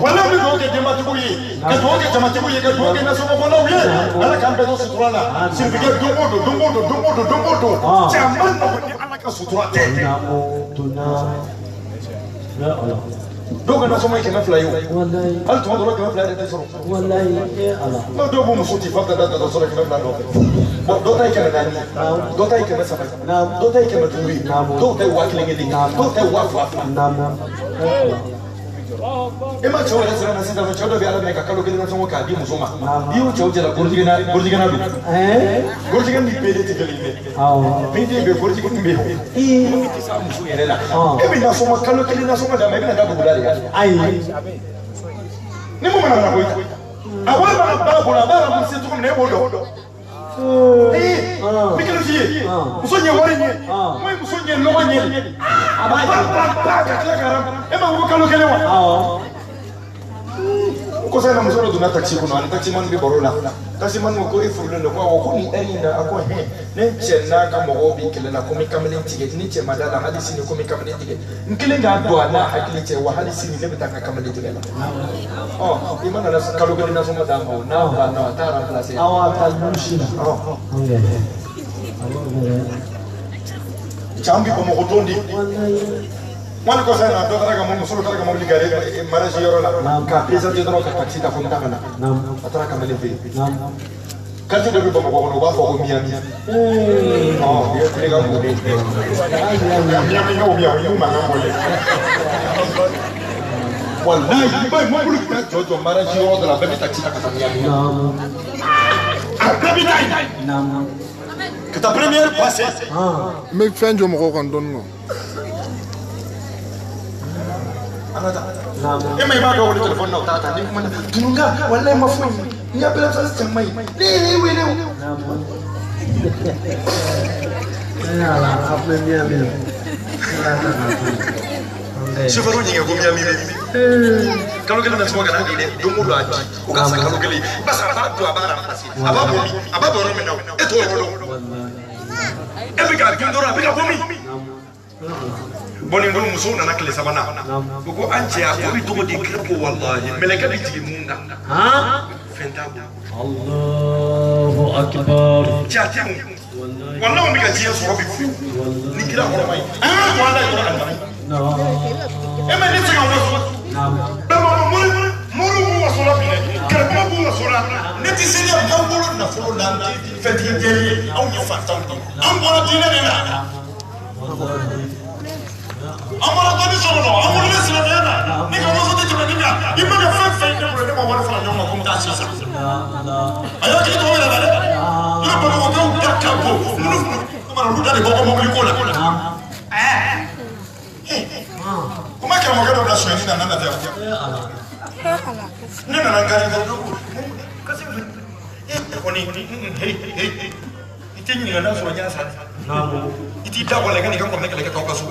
Wala bɛ dugawu kɛ denbatigiw ye ka dugawu kɛ jamatigiw ye ka dugawu kɛ nasɔngɔbɔlaw ye ala k'an bɛɛ to sutura la sirifikɛ don o don don o don don o don don o don cɛ a ma nɔgɔn ni ala ka sutura tɛ. Dɔw ka nasɔngɔ ye 200 ye o hali tuma dɔ la 200 yɛrɛ tɛ sɔrɔ. N'o dɔw b'u muso ci f'a bɛ taa da sɔrɔ 200 nɔfɛ bɔn dɔw ta ye 400 ye dɔw ta ye 300 ye dɔw ta ye 500 ye dɔw ta ye 1000 kelen dɔw ta ye 2000. E ma cɛw yɛrɛ siran na sisan cɛw dɔ bɛ ala minɛ ka kalo kelen nasɔngɔ k'a di muso ma n'i y'o cɛw jɛra gorojigɛna don gorojigɛ ni bere tɛ kelen ye dɛ min den bɛ gorojigɛ min bɛ yen o tɛ s'a muso yɛrɛ la e bɛ nasɔngɔ kalo kelen nasɔngɔ d'a ma e bɛna taa dugu la de ayi ni mun mana na koyi a wari mana ba bolo a b'a rembourser cogo min na e b'o dɔn. Ee n bɛ kelen f'i ye muso ɲɛ wari ɲɛ mun ye muso ɲɛ lɔgɔ ɲɛ a b'a ba ka tila ka e ma ko kalo kelen wa. O kɔfɛ na muso dɔ donna takisi kɔnɔ ani takisimani bɛ baro la takisimani ko e furulen don ko awɔ ko nin ɛri in na a ko hɛn ne cɛ n'a ka mɔgɔw bɛ kɛlɛ la ko n bɛ kamalen tigɛ ni cɛ ma da la hali sini ko n bɛ kamalen tigɛ n kelen k'a don a n'a hakili cɛ wa hali sini ne bɛ taa n ka kamalen tigɛ la ɔ i ma nana kalo kelen nasɔngɔ d'a ma o n'a banna a t'a remplacer. Awɔ a bɛ taa lusi la. Cɛ an bɛ Bamakɔ don di. Wali kɔfɛ na dɔ taara ka muso dɔ taara ka mobili gare mariage yɔrɔ la k'a présenté dɔrɔn ka taxi ta ko n ta ka na a taara kamalen fɛ yen quartier dɔ bɛ Bamakɔ kɔnɔ u b'a fɔ ko Miami ɔ i ye kule ka bon de Miami ka bɛ yan o y'u mankan bɔ ye walayi i b'a ye mobili bɛ taa jɔ jɔ mariage yɔrɔ dɔ la bɛɛ bɛ taxi ta ka taa Miami a bɛɛ bɛ taa yen ka taa première passée. N bɛ fɛn jɔ mɔgɔw kan dɔɔnin kɔ. E ma i b'a dɔn wele telefɔni na o t'a ta ni kuma na tununka walayi ma foyi n'i y'a bɛɛ fɛn cɛ man ɲi ne ye wele o. Sofɛriw ɲininka ko Miami bɛ min kalo kelen na sɔngɔ kana di dɛ don o don a di o ka fisa kalo kelen barisa a b'a don a b'a remplacer a b'a bɔ min a b'a bɔ yɔrɔ min na e t'o yɔrɔ dɔn e bɛ k'a dun dɔrɔn a bɛ ka bɔ min. Bon nin don musow nana tile sabanan u ko an cɛ a ko bɛ cogo di kira ko walahi mɛlɛkɛ bɛ jigin mun kan fɛn t'a bolo. Allahu akbar. Cɛ a tɛ mun walahi an bɛ ka diɲɛ sɔrɔ bi fiyewu ni kira kɔrɔ ma ye an ka bɔ ala ye dɔrɔn a nana e ma ne tɛ se ka waso bɛɛ ma moriw b'u waso la bi dɛ karamɔgɔw b'u waso la ne tɛ se ne m'an bolo nafolo la n tɛ fɛntigi den ye anw ye fantanw de ye an bɔra diinɛ de la. An bɔra dɔnni sɔrɔ la an wololen silamɛya la ne ka waso tɛ tɛmɛ nin kan i mana fɛn fɛn ne bolo ne ma wari fara ɲɔgɔn kan ko n bɛ taa sisan a y'a kɛ tɔgɔ yɛrɛ la dɛ yɔrɔ bamakɔkaw da ka bon minnu mana olu da de bɔ bɔ mobili ko la o ma karamɔgɔkɛ dɔ bila sonyɛni na nana tɛ Ne nana n gari kasi e kɔni i tɛ ɲininka n'a sɔrɔ n y'a san. I t'i da bɔ a la i ka n'i ka kɔrɔkɛ kɛlɛ kɛ k'aw ka so.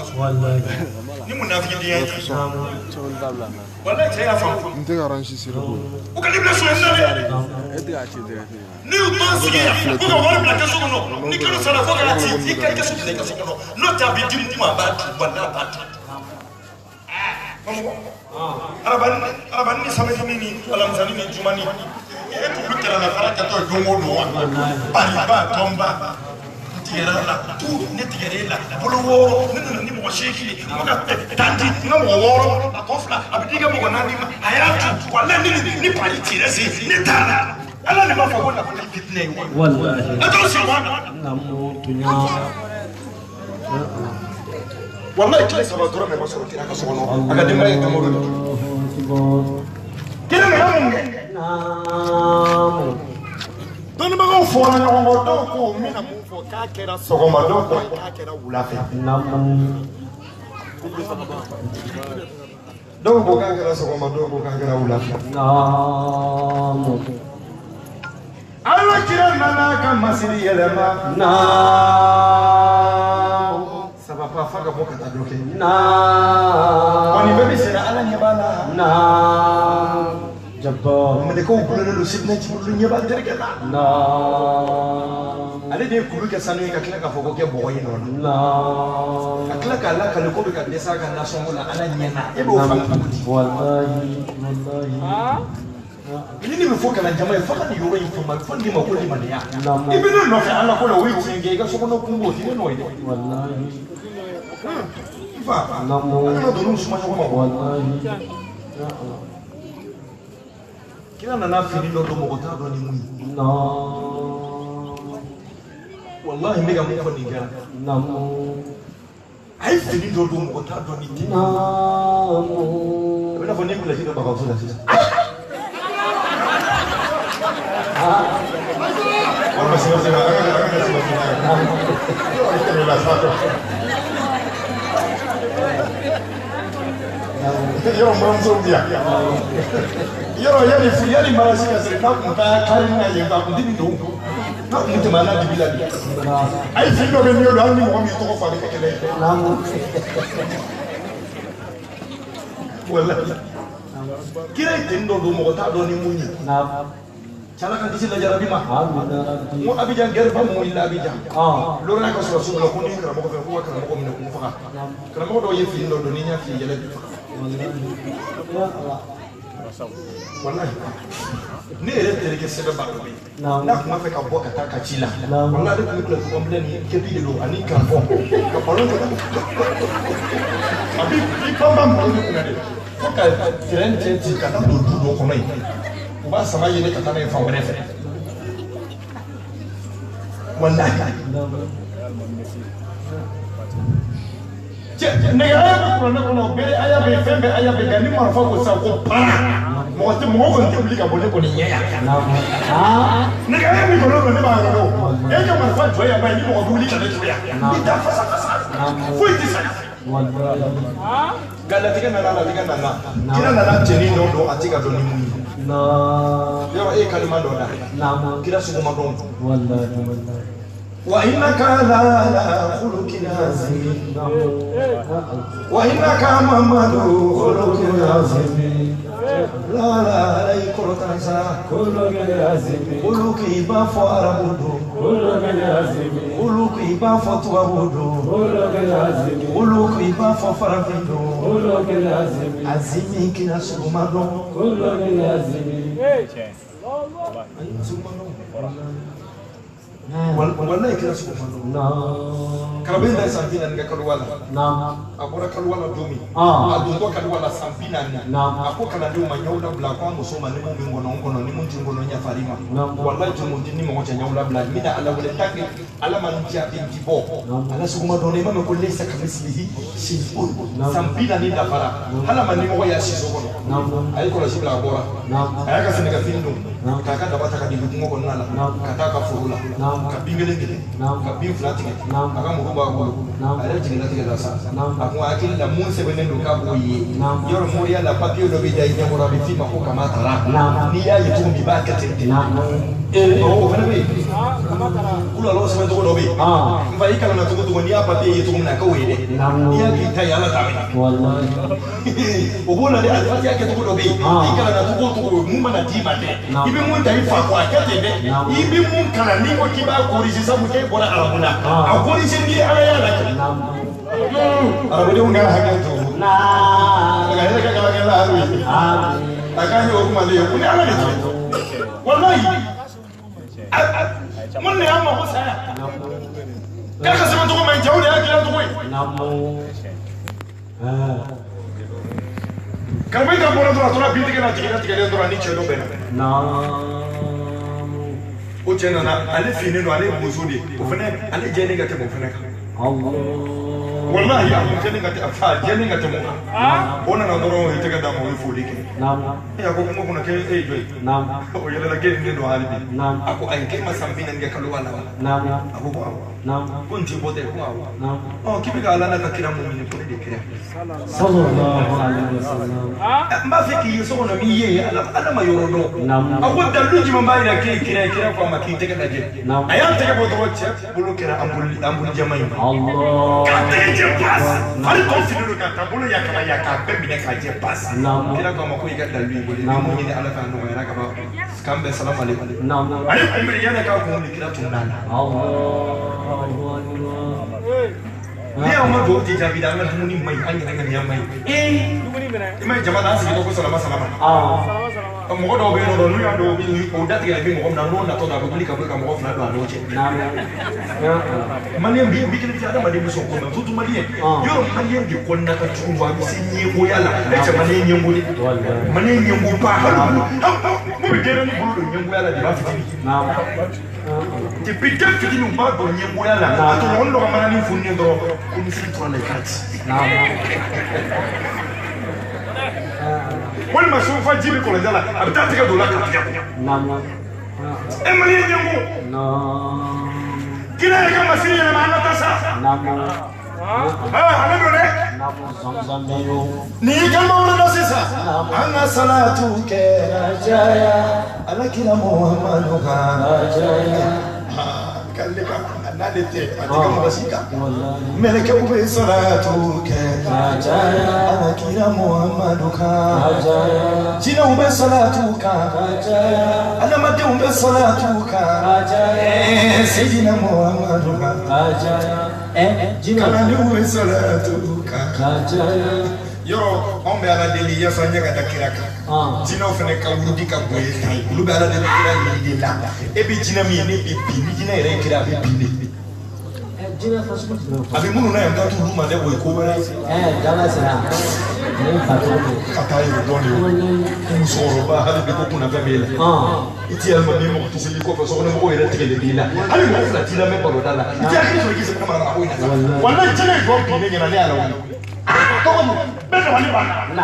Ni munafiki den ye. Walayi cɛ y'a faamu. N tɛ ka orange siri ko. U ka ne bila sonyali la dɛ. Ne y'u tɔn sigi yan ko ka wari bila kɛsu kɔnɔ ni kalo sara fo k'a ci i ka kɛsu bila i ka so kɔnɔ n'o tɛ a bɛ di mun ma a b'a dun walayi a b'a dun. Arabani ni samedi ni alamisani ni jumani e t'olu kɛlɛ la fara kɛtɔ ye don o don wa pariba tɔnba n tigɛra la tu ne tigɛra e la bolo wɔɔrɔ ne nana ni mɔgɔ 8 ye n ka tan di n ka mɔgɔ 6 a tɔ 2 a bɛ di i ka mɔgɔ 4 ma a y'a tu walayi ni pari cira se ne t'a la ala de b'a fɔ ko nafolo fitinɛ ye wa a t'o sɔrɔ wa. Wallahi tile 3 dɔrɔn de ma sɔrɔ kira ka so kɔnɔ a ka denbaya ye tamaro de dun. Kira nana mun kɛ? Dɔnnibagaw fɔra ɲɔgɔn kɔ dɔw ko n bɛna mun fɔ k'a kɛra sɔgɔma dɔw ko k'a kɛra wula fɛ. Dɔw ko k'a kɛra sɔgɔma dɔw ko k'a kɛra wula fɛ. Ala kira nana ka masiri yɛlɛma. Saba pa fa ka bɔ ka taa dɔ kɛ. Wa nin bɛɛ bɛ senna ala ɲɛ b'a la. Mɛlɛkɛw gulonnen don Sidina Jibirilu ɲɛ b'a terikɛ la. Ale de ye kulu kɛ sanu ye ka tila k'a fɔ ko kɛ bɔgɔ ye nɔ la. Ka tila k'a lakale ko bɛ ka dɛsɛ a ka nasɔngɔ la ala ɲɛ na e b'o faamu cogo di? Ni ne bɛ fɔ kalan jama ye fo ka nin yɔrɔ in faamu a bɛ fɔ nin ma ko limaniya. I bɛ ne nɔfɛ ala ko la o ye tiɲɛ kɛ i ka sokɔnɔ kungo o tɛ ne nɔ ye dɛ. N fa an kana don n'u suma ɲɔgɔn ma. Kira nana fini dɔ don mɔgɔ t'a dɔn ni mun ye. Walahi n bɛ ka mun fɔ nin kɛra. A ye fini dɔ don mɔgɔ t'a dɔn ni ten. A bɛ n'a fɔ n'i kɔlɔsi dɔ bagaso la sisan. Yɔrɔ muramusow bɛ yan. Yɔrɔ yanni marasi ka se n'a kun taa kari na yen a kun tɛ nin don. N'a kun tɛmɛ n'a dibi la bi. A ye fini dɔ bɛ n'i y'o don hali ni mɔgɔ min tɔgɔ fɔ a bɛ kɛ kɛlɛ ye. Walahi. Kira ye ten dɔ don mɔgɔ t'a dɔn ni mun ye. Cala kan kisi lajarabi ma. N ko Abidjan guerre ba mɔgɔ la Abidjan. Lorena ka sɔrɔ sugu la ko ni karamɔgɔ fɛ k'u ka karamɔgɔ minɛ k'u faga. Karamɔgɔ dɔw ye fini dɔ don ni n y'a f'i ye yɛlɛ b'i faga. Walahi. Ne yɛrɛ terikɛ sɛbɛn ba dɔ bɛ yen. N'a tun b'a fɛ ka bɔ ka taa ka ci la. Walahi ale tun bɛ kulɛti complet ni képi de don ani crampon. Ka ballon kɛ. A b'i panpan mɔgɔw de kunna de. Fo ka terrain cɛ ci ka taa don du dɔ kɔnɔ yen. U b'a sama yɛlɛ ka taa n'a ye fan wɛrɛ fɛ. Walahi. Cɛ nɛgɛ aya bɛ kuranɛ kɔnɔ bere aya bɛ fɛn bɛɛ aya bɛ nka ni marifa ko sisan ko para mɔgɔ tɛ mɔgɔ kɔni tɛ wuli ka bɔ ne kɔni ɲɛ yan. Nɛgɛ aya bɛ kɔnɔ ne b'a yɔrɔ dɔn e ka marifa jɔ yan ba ye ni mɔgɔ bɛ wuli ka ne jɔ yan i da fasa fasa foyi tɛ sa. Nka latigɛ nana latigɛ nana kira nana cɛnin dɔ don a tɛ ka dɔn ni mun ye. Yɔrɔ e kalima dɔ da kira suguma dɔn. Wa innaka la khuluqin azim. Wa innaka Muhammadu khuluqin azim. La la i kɔrɔtan sa. Khuluqi i b'a fɔ arabu don. Khuluqi i b'a fɔ tubabu don. Khuluqi i b'a fɔ farafin don. Azimi kira suguma dɔn. Suguma dɔn. Wallahi kira suguma dɔn. Karamɔgɔ in san 40 kɛ kalowa la. A bɔra kalowa la don min. A dontɔ kalowa la san 40. A ko kalandenw ma ɲɛw labila ko an muso ma ni mun bɛ n kɔnɔ n kɔnɔ ni mun tɛ n kɔnɔ n yafar'i ma. Wallahi jɔn tɛ ni mɔgɔ cɛ ɲɛw labila n bɛna Ala wele tant que Ala ma n jaabi n ti bɔ. Ala suguma dɔn i m'a mɛn ko leyisa kamisilihi shay'un. San 40 dafara. Hali a ma nimɔgɔ y'a siso kɔnɔ. A ye kɔlɔsi bila a bɔra. A y'a ka sɛnɛkɛfini don. K'a ka daba ta ka digi kungo kɔnɔna la ka taa ka foro la ka bin kelen tigɛ ka bin fila tigɛ a ka mɔgɔw b'a bolo a yɛrɛ jiginna la sa a ko hakili la mun sɛbɛnnen don k'a b'o ye yɔrɔ moriya la papiye dɔ bɛ da i ɲɛkɔrɔ a bɛ f'i ma ko kama tara n'i y'a ye cogo min i b'a kɛ ten de o fana bɛ yen wulalaw sɛbɛn cogo dɔ bɛ yen n fa i kalanna cogo cogo n'i y'a papiye ye cogo min na a k'o ye dɛ n'i y'a k'i ta ye ala t'a minɛ o b'o la dɛ alifatiya kɛcogo dɔ bɛ yen i kalanna cogo o cogo mun mana d'i ma dɛ i bɛ mun ta i fa kɔ a kɛ ten dɛ i bɛ mun kalan n'i ko k'i b'a corriger sabu k'e bɔra arabu la a corriger n'i ala y'a lajɛ arabudenw ka hakɛ to a ka hɛrɛ kɛ kalankɛla hali a k'an ye o kuma de ye ko ni ala de cɛ walayi mun de y'an mako sa yan k'a ka sɛbɛn cogo man ɲi cɛw de y'a dilan cogo ye karamɔgɔ ka bɔra dɔrɔn a tora bin tigɛ la jiginna tigɛlen dɔrɔn ani cɛ dɔ bɛnna o cɛ nana ale finnen don ale ye bozo de ye o fana ale jɛlen ka tɛmɛ o fana kan walahi a kun jɛlen ka tɛmɛ a jɛlen ka tɛmɛ o kan o nana dɔrɔn o ye tɛgɛ d'a ma o ye foli kɛ e a ko kungo kɔnɔ k'e ye jɔn ye o yɛlɛla k'e ni ne don hali bi a ko ayi k'e ma san 40 kɛ kalo la wa a ko ko awɔ ko n t'i bɔ tɛ ko awɔ ɔ k'i bɛ ka ala n'a ka kira mun ɲini ko ne de kira n b'a fɛ k'i ye so kɔnɔ n'i ye ala ma yɔrɔ dɔn a ko dalilu jumɛn b'a jira k'e ye kira ye kira ko a ma k'i tɛgɛ lajɛ a y'a tɛgɛ bɔ dɔrɔn cɛ bolo kɛra anbulu jɛman ye k'a tɛgɛ jɛ pas fari tɔ fini don k'a ta bolo yakaba ya k'a bɛɛ minɛ k'a jɛ pas kira ko a ma ko i ka dalilu y'i bolo i bɛ mun ɲini ala k'a nɔgɔyara ka ban k'an bɛn salamu aleykum a ye kun biri yanni k'a kun wuli kira tun n'a la ne y'anw ka duwawu tɛ jaabi dɛ an ka dumuni man ɲi an yɛrɛ ŋaniya man ɲi i ma ye jama la an sigitɔ ko salama salama mɔgɔ dɔw bɛ yen nɔ n'u y'a dɔn o datigɛlen bɛ mɔgɔ min na n'o natɔ don a bɛ wuli ka bɔ ka mɔgɔ fila don a n'o cɛ maliyɛn bi kelen tɛ adamaden bɛ sɔn ko ma surtout maliyɛn yɔrɔ maliyɛn de kɔnɔna ka jugu wa a bɛ se ɲɛgoya la ne cɛ maliyɛn ɲɛngo de maliyɛn ɲɛngo ba hali mun bɛ denyɛrɛnin bolo don ɲɛngoya la de b'a fitinin depuis den fitinin u b'a dɔn ɲɛngoya la a tɔɲɔgɔnin dɔ ka mananin fununen dɔrɔn ko ni fili tora la i k'a ci walima sofa ji bɛ kɔlɔnja la a bɛ taa tigɛ don o la k'a tigɛ e maliyɛn ɲɛngo kira yɛrɛ ka masiri yɛlɛma an ka taa sa ale don dɛ nin y'i kan wɛrɛ la sisan an ka salatu kɛ ala kira Muhamadu kan k'ale ka n'ale tɛ a tɛ kɛ mɔgɔ si kan mɛlɛkɛw bɛ salatu kɛ ala kira Muhamadu kan jinɛw bɛ salatu kan adamadenw bɛ salatu kan seyidina Muhamadu kan kalandenw bɛ salatu kan yɔrɔ anw bɛ ala deli yaasa ɲɛ ka da kira kan jinɛw fana ka wurudi ka bon ye ta ye olu bɛ ala deli kira yɛrɛ de la e bɛ jinɛ min ye ne bɛ bin ni jinɛ yɛrɛ ye kira a bɛ bin de a bɛ minnu na yan ka t'olu ma dɛ o ye ko wɛrɛ ye ka taa yɛrɛ dɔn de o musokɔrɔba hali bi ko kunnafɛn b'e la i ti yɛlɛma ni mɔgɔ tɛ se i kɔfɛ sokɔnɔmɔgɔw yɛrɛ tigɛlen b'i la hali mɔgɔ fila t'i lamɛn baroda la i ti hakili sɔrɔ k'i sɛbɛn mana ko in na walayi jinɛ ye jɔ bin ne ɲɛna ne y'a lawuli tɔgɔ mun bɛɛ dabali banna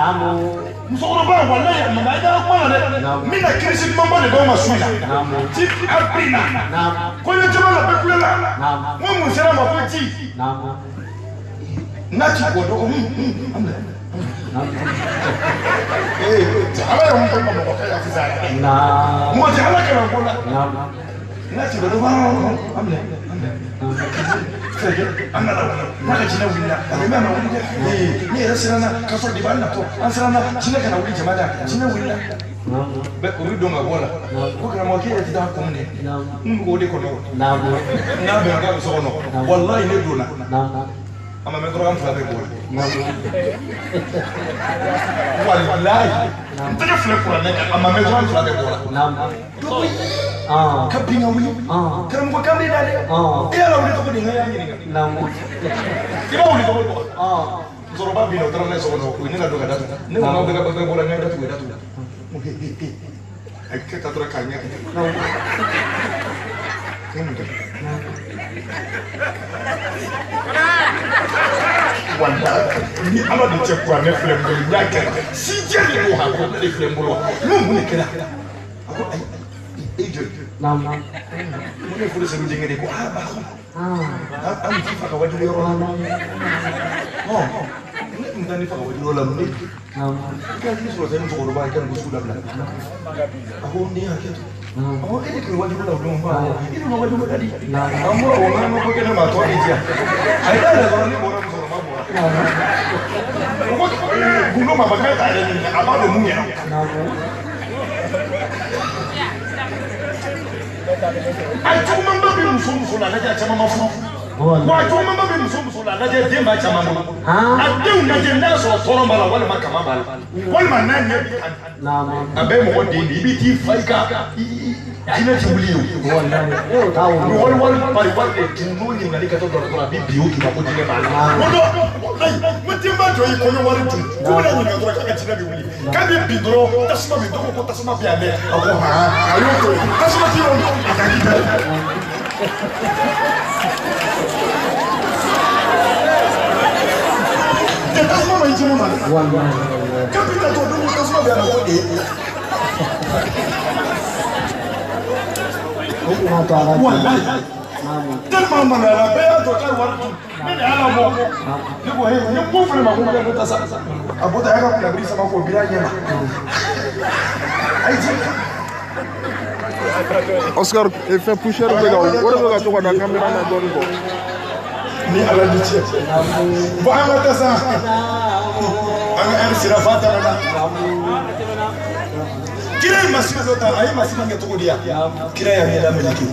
musokɔrɔba walayi a nana i ka kuma la dɛ n bɛna kirisi dumanba de d'aw ma su in na ci a binna kɔɲɔ jama la bɛɛ kulela n ko mun sera ma ko ji n'a ci bɔ dɔgɔ ala yɛrɛ mun fɔ ma mɔgɔ kɛ ya fisaya mɔgɔ tɛ ala kɛra ko la n'a ci bɔ dɔgɔ an minɛ an nana n'a ka jinɛ wulila a bɛ mɛn a ma wuli dɛ ne yɛrɛ siranna k'a sɔrɔ depi an natɔ an siranna jinɛ kana wuli jama la jinɛ wulila bɛɛ o bɛ don ka bɔ la ko karamɔgɔ k'e yɛrɛ tɛ taa kun dɛ n b'o de kɔnɔ n'a bɛnna k'a bɛ so kɔnɔ walayi ne donna a ma mɛn dɔrɔn an fila bɛɛ bɔra walayi n tɛgɛ filɛ kuranɛ kan a ma mɛn dɔrɔn an fila bɛɛ bɔra ka bin ka wuli karamɔgɔ kan bɛ da dɛ e y'a lawuli cogo di n ka y'a ɲininka i b'a wuli cogo di musokɔrɔba binna o taara n'a ye so kɔnɔ o ye ne ladon ka datugu ne ko n'aw bɛɛ ka bɛɛ bɔra n ka datugu o datugu a kɛ ta dɔrɔn k'a ɲɛ ka walayi ni ala de cɛ kuranɛ filɛ n bolo n y'a kɛ sijɛ de b'o ha kuranɛ de filɛ n bolo n ko mun de kɛra a ko ayi Ko ne furu segu denkɛ de ko aa ba an t'i fa ka wajulu yɔrɔ la. Non, ne tun taa ne fa ka wajulu yɔrɔ la mun de? I ka hakili sɔrɔ sani musokɔrɔba i ka nin ko sugu dabila. A ko n den hakɛ to. A ko e de tun bɛ wajulu la o don ba. E dun ma wajulu ka di. An bɔra o ma ko kɛnɛ ma a tɔ de diya. A ye dayɛlɛ dɔrɔn ne bɔra musokɔrɔba bɔra. O ko gundo ma ba k'e t'a yɛrɛ ɲininka a b'a dɔn mun ɲɛna. A jugumanba bɛ muso muso la lajɛ a caman ma furu. Wa a jugumanba bɛ muso muso la lajɛ den b'a caman bolo. A denw lajɛ n'a sɔrɔ tɔɔrɔ b'a la walima kama b'a la walima n'a ɲɛ bi kan. A bɛɛ mɔgɔ den de i bɛ t'i fa i ka jinɛ ti wuli ye o. Wali wali bari wali de dun n'o ɲininkali kɛtɔ dɔrɔn a bɛ bin o dun ko jinɛ b'a la. O dɔn walayi n denba jɔ i kɔɲɔ wari dun k'u bɛna ɲininka dɔrɔn k'a ka jinɛ bɛ wuli. K'a bɛ bin dɔrɔn tasuma bɛ dɔw ko tasuma bɛ yan dɛ a ko han a y'o to yen tasuma t'i yɔrɔ a ka k'i ta ye. Tɛ tasuma ma i jinɛ ma dɛ. Kapi ta to don ko tasuma bɛ yan ko ee. Walayi tellement maloyara bɛɛ y'a jɔ k'a ye wari dun ne de y'a labɔ ne ko he ne ko fana ma ko ne ta sa a bɔtɔ a y'a ka kunabiri sama k'o biri a ɲɛ ma ayi ji. Oscar fɛn poussière bɛ ka o de bɛ ka to ka na caméra na dɔɔnin kɔ. Ni ala ni cɛ bon an ka taa sa an ka ɛri sira fa tɛmɛna. Kira ye masina dɔ ta a ye masina kɛ cogo di yan kira y'a ɲɛda meleke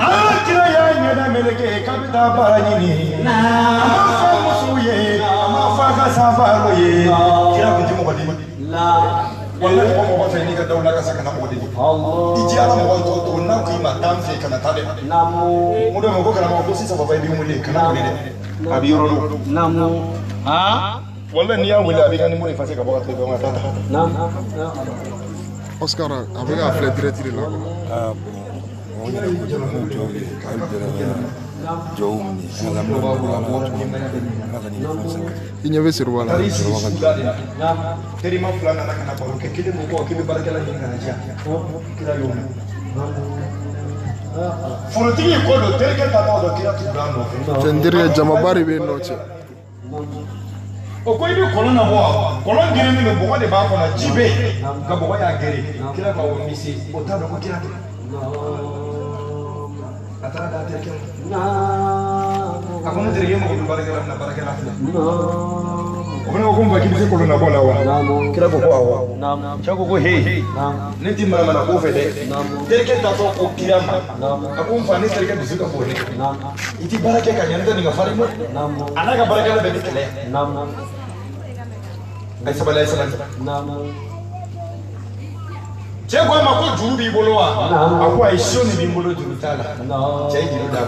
aa kira y'a ɲɛda meleke k'a bɛ taa baara ɲini a ma fɔ musow ye a ma fɔ a ka sanfaro ye kira kun ti mɔgɔ di walayi mɔgɔ mɔgɔ fɛ n'i ka dawula ka sa kana mɔgɔ deli i diyara mɔgɔ tɔ to n'a ko i ma taa n fɛ kana taa dɛ n ko dɔ ma ko karamɔgɔ ko sisan baba i bɛ n wele kana wele dɛ a bɛ yɔrɔ dɔn walayi n'i y'a wele a b'i ka numéro effacer ka bɔ ka taa i ka taa ta. Oscar a bɛ k'a filɛ direct de la quoi. Mɔgɔ yɛrɛ ko jɔw ye hali jɔw minɛ an ka mɔgɔ ala ka nin fɛn sabati. I ɲɛ bɛ Seriba la. Taar'i sigi sugu la de la. Terima fila nana ka na baro kɛ kelen ko k'i bɛ baarakɛla ɲini ka na diyan kira y'o mɛn. Forotigi ye ko dɔ terikɛ ta t'a dɔn kira tugura a nɔfɛ. Cɛ n terikɛ jamaba de bɛ yen nɔ cɛ. O ko i bɛ kɔlɔn na bɔ wa kɔlɔn gerennen don bɔgɔ de b'a kɔnɔ ji bɛ yen nka bɔgɔ y'a gere kira ka o misi o t'a dɔn ko kira tɛ a taara d'a terikɛ ma a ko ne terikɛ mago bɛ baarakɛla min na baarakɛla filɛ o fana ko ko n fa k'i bɛ se kɔlɔn na bɔ la wa kira ko ko awɔ cɛ ko ko he ne ti manamana ko fɛ dɛ terikɛ tatɔ ko kira ma a ko n fa ne terikɛ dusu ka bon dɛ i ti baara kɛ ka ɲɛ ne tɛ nin ka farin ma a n'a ka baarakɛla bɛɛ bɛ kɛlɛ a ye sabali a ye sabali cɛ ko a ma ko juru b'i bolo wa a ko ayi so nin b'i bolo juru t'a la cɛ ye juru d'a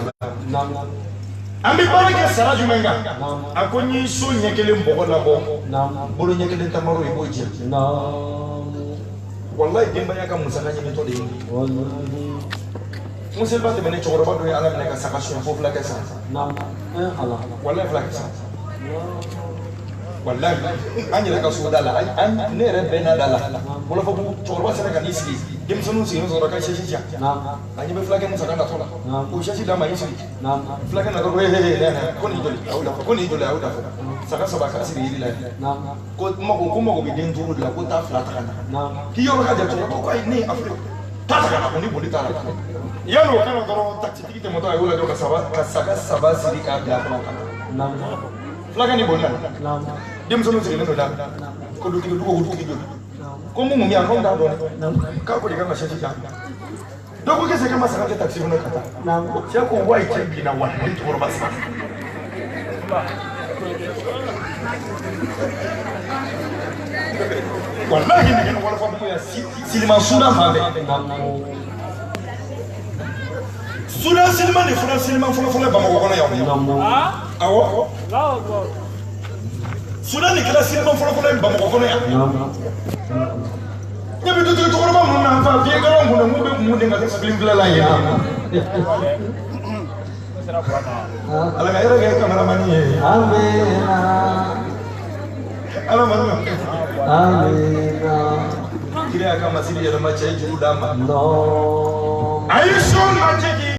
ma an bɛ baara kɛ sara jumɛn kan a ko n ye so ɲɛ kelen bɔgɔ labɔ bolo ɲɛ kelen tamaro i b'o jɛ walayi denbaya ka musaka ɲinitɔ de ye n ko seliba tɛmɛnen cɛkɔrɔba dɔ ye ala minɛ ka saga suɲɛ fo fulakɛ san walayi fulakɛ san walayi an yɛrɛ ka so da la ne yɛrɛ bɛɛ n'a da la Wolofabugu cɛkɔrɔba sera ka n'i sigi denmisɛnninw sigilen sɔrɔ ka sɛsi ja a ɲɛ bɛ fulakɛ musaka natɔ la o sɛsi d'a ma i sigi fulakɛ natɔ ko he ko nin joli a y'o dafa ko nin joli a y'o dafa saga saba k'a siri yiri la ko mago bɛ den duuru de la ko taa fila ta ka na k'i yɔrɔ ka jan cɛkɔrɔba ko ayi ne a filɛ taa ta ka na ko ni boli t'a la yanni o kana dɔrɔn takisitigi tɛmɛtɔ a y'o lajɔ ka saga saba siri k'a bila a kɔnɔ ka na fulakɛ ni boli nana denmisɛnninw sigilen don da ko dutigi du ko dutigi joli ko mun bɛ yan ko n t'a dɔn dɛ k'a ko de kan ka sɛsi jan dɔ ko k'e ma saga kɛ takisi kɔnɔ ka taa cɛ ko wayi cɛ binna walayi cɛkɔrɔba sa walahi nin kɛnɛ Wolofabugu yan silima suda fan fɛ suda silima de fɔlɔ silima fɔlɔ fɔlɔ Bamakɔ kɔnɔ yan awɔ suda nin kɛra silima fɔlɔ fɔlɔ ye Bamakɔ kɔnɔ yan ne bɛ dutigi cɛkɔrɔba minnu na fa fiɲɛ galan kunna mun bɛ mun den ka kɛ film filɛ la yen ala ka yɛrɛ kɛ kameramani ye ala ma. Amina. Kira y'a ka masiri yɛlɛma, cɛ ye juru d'a ma. A y'i sɔn lajɛ.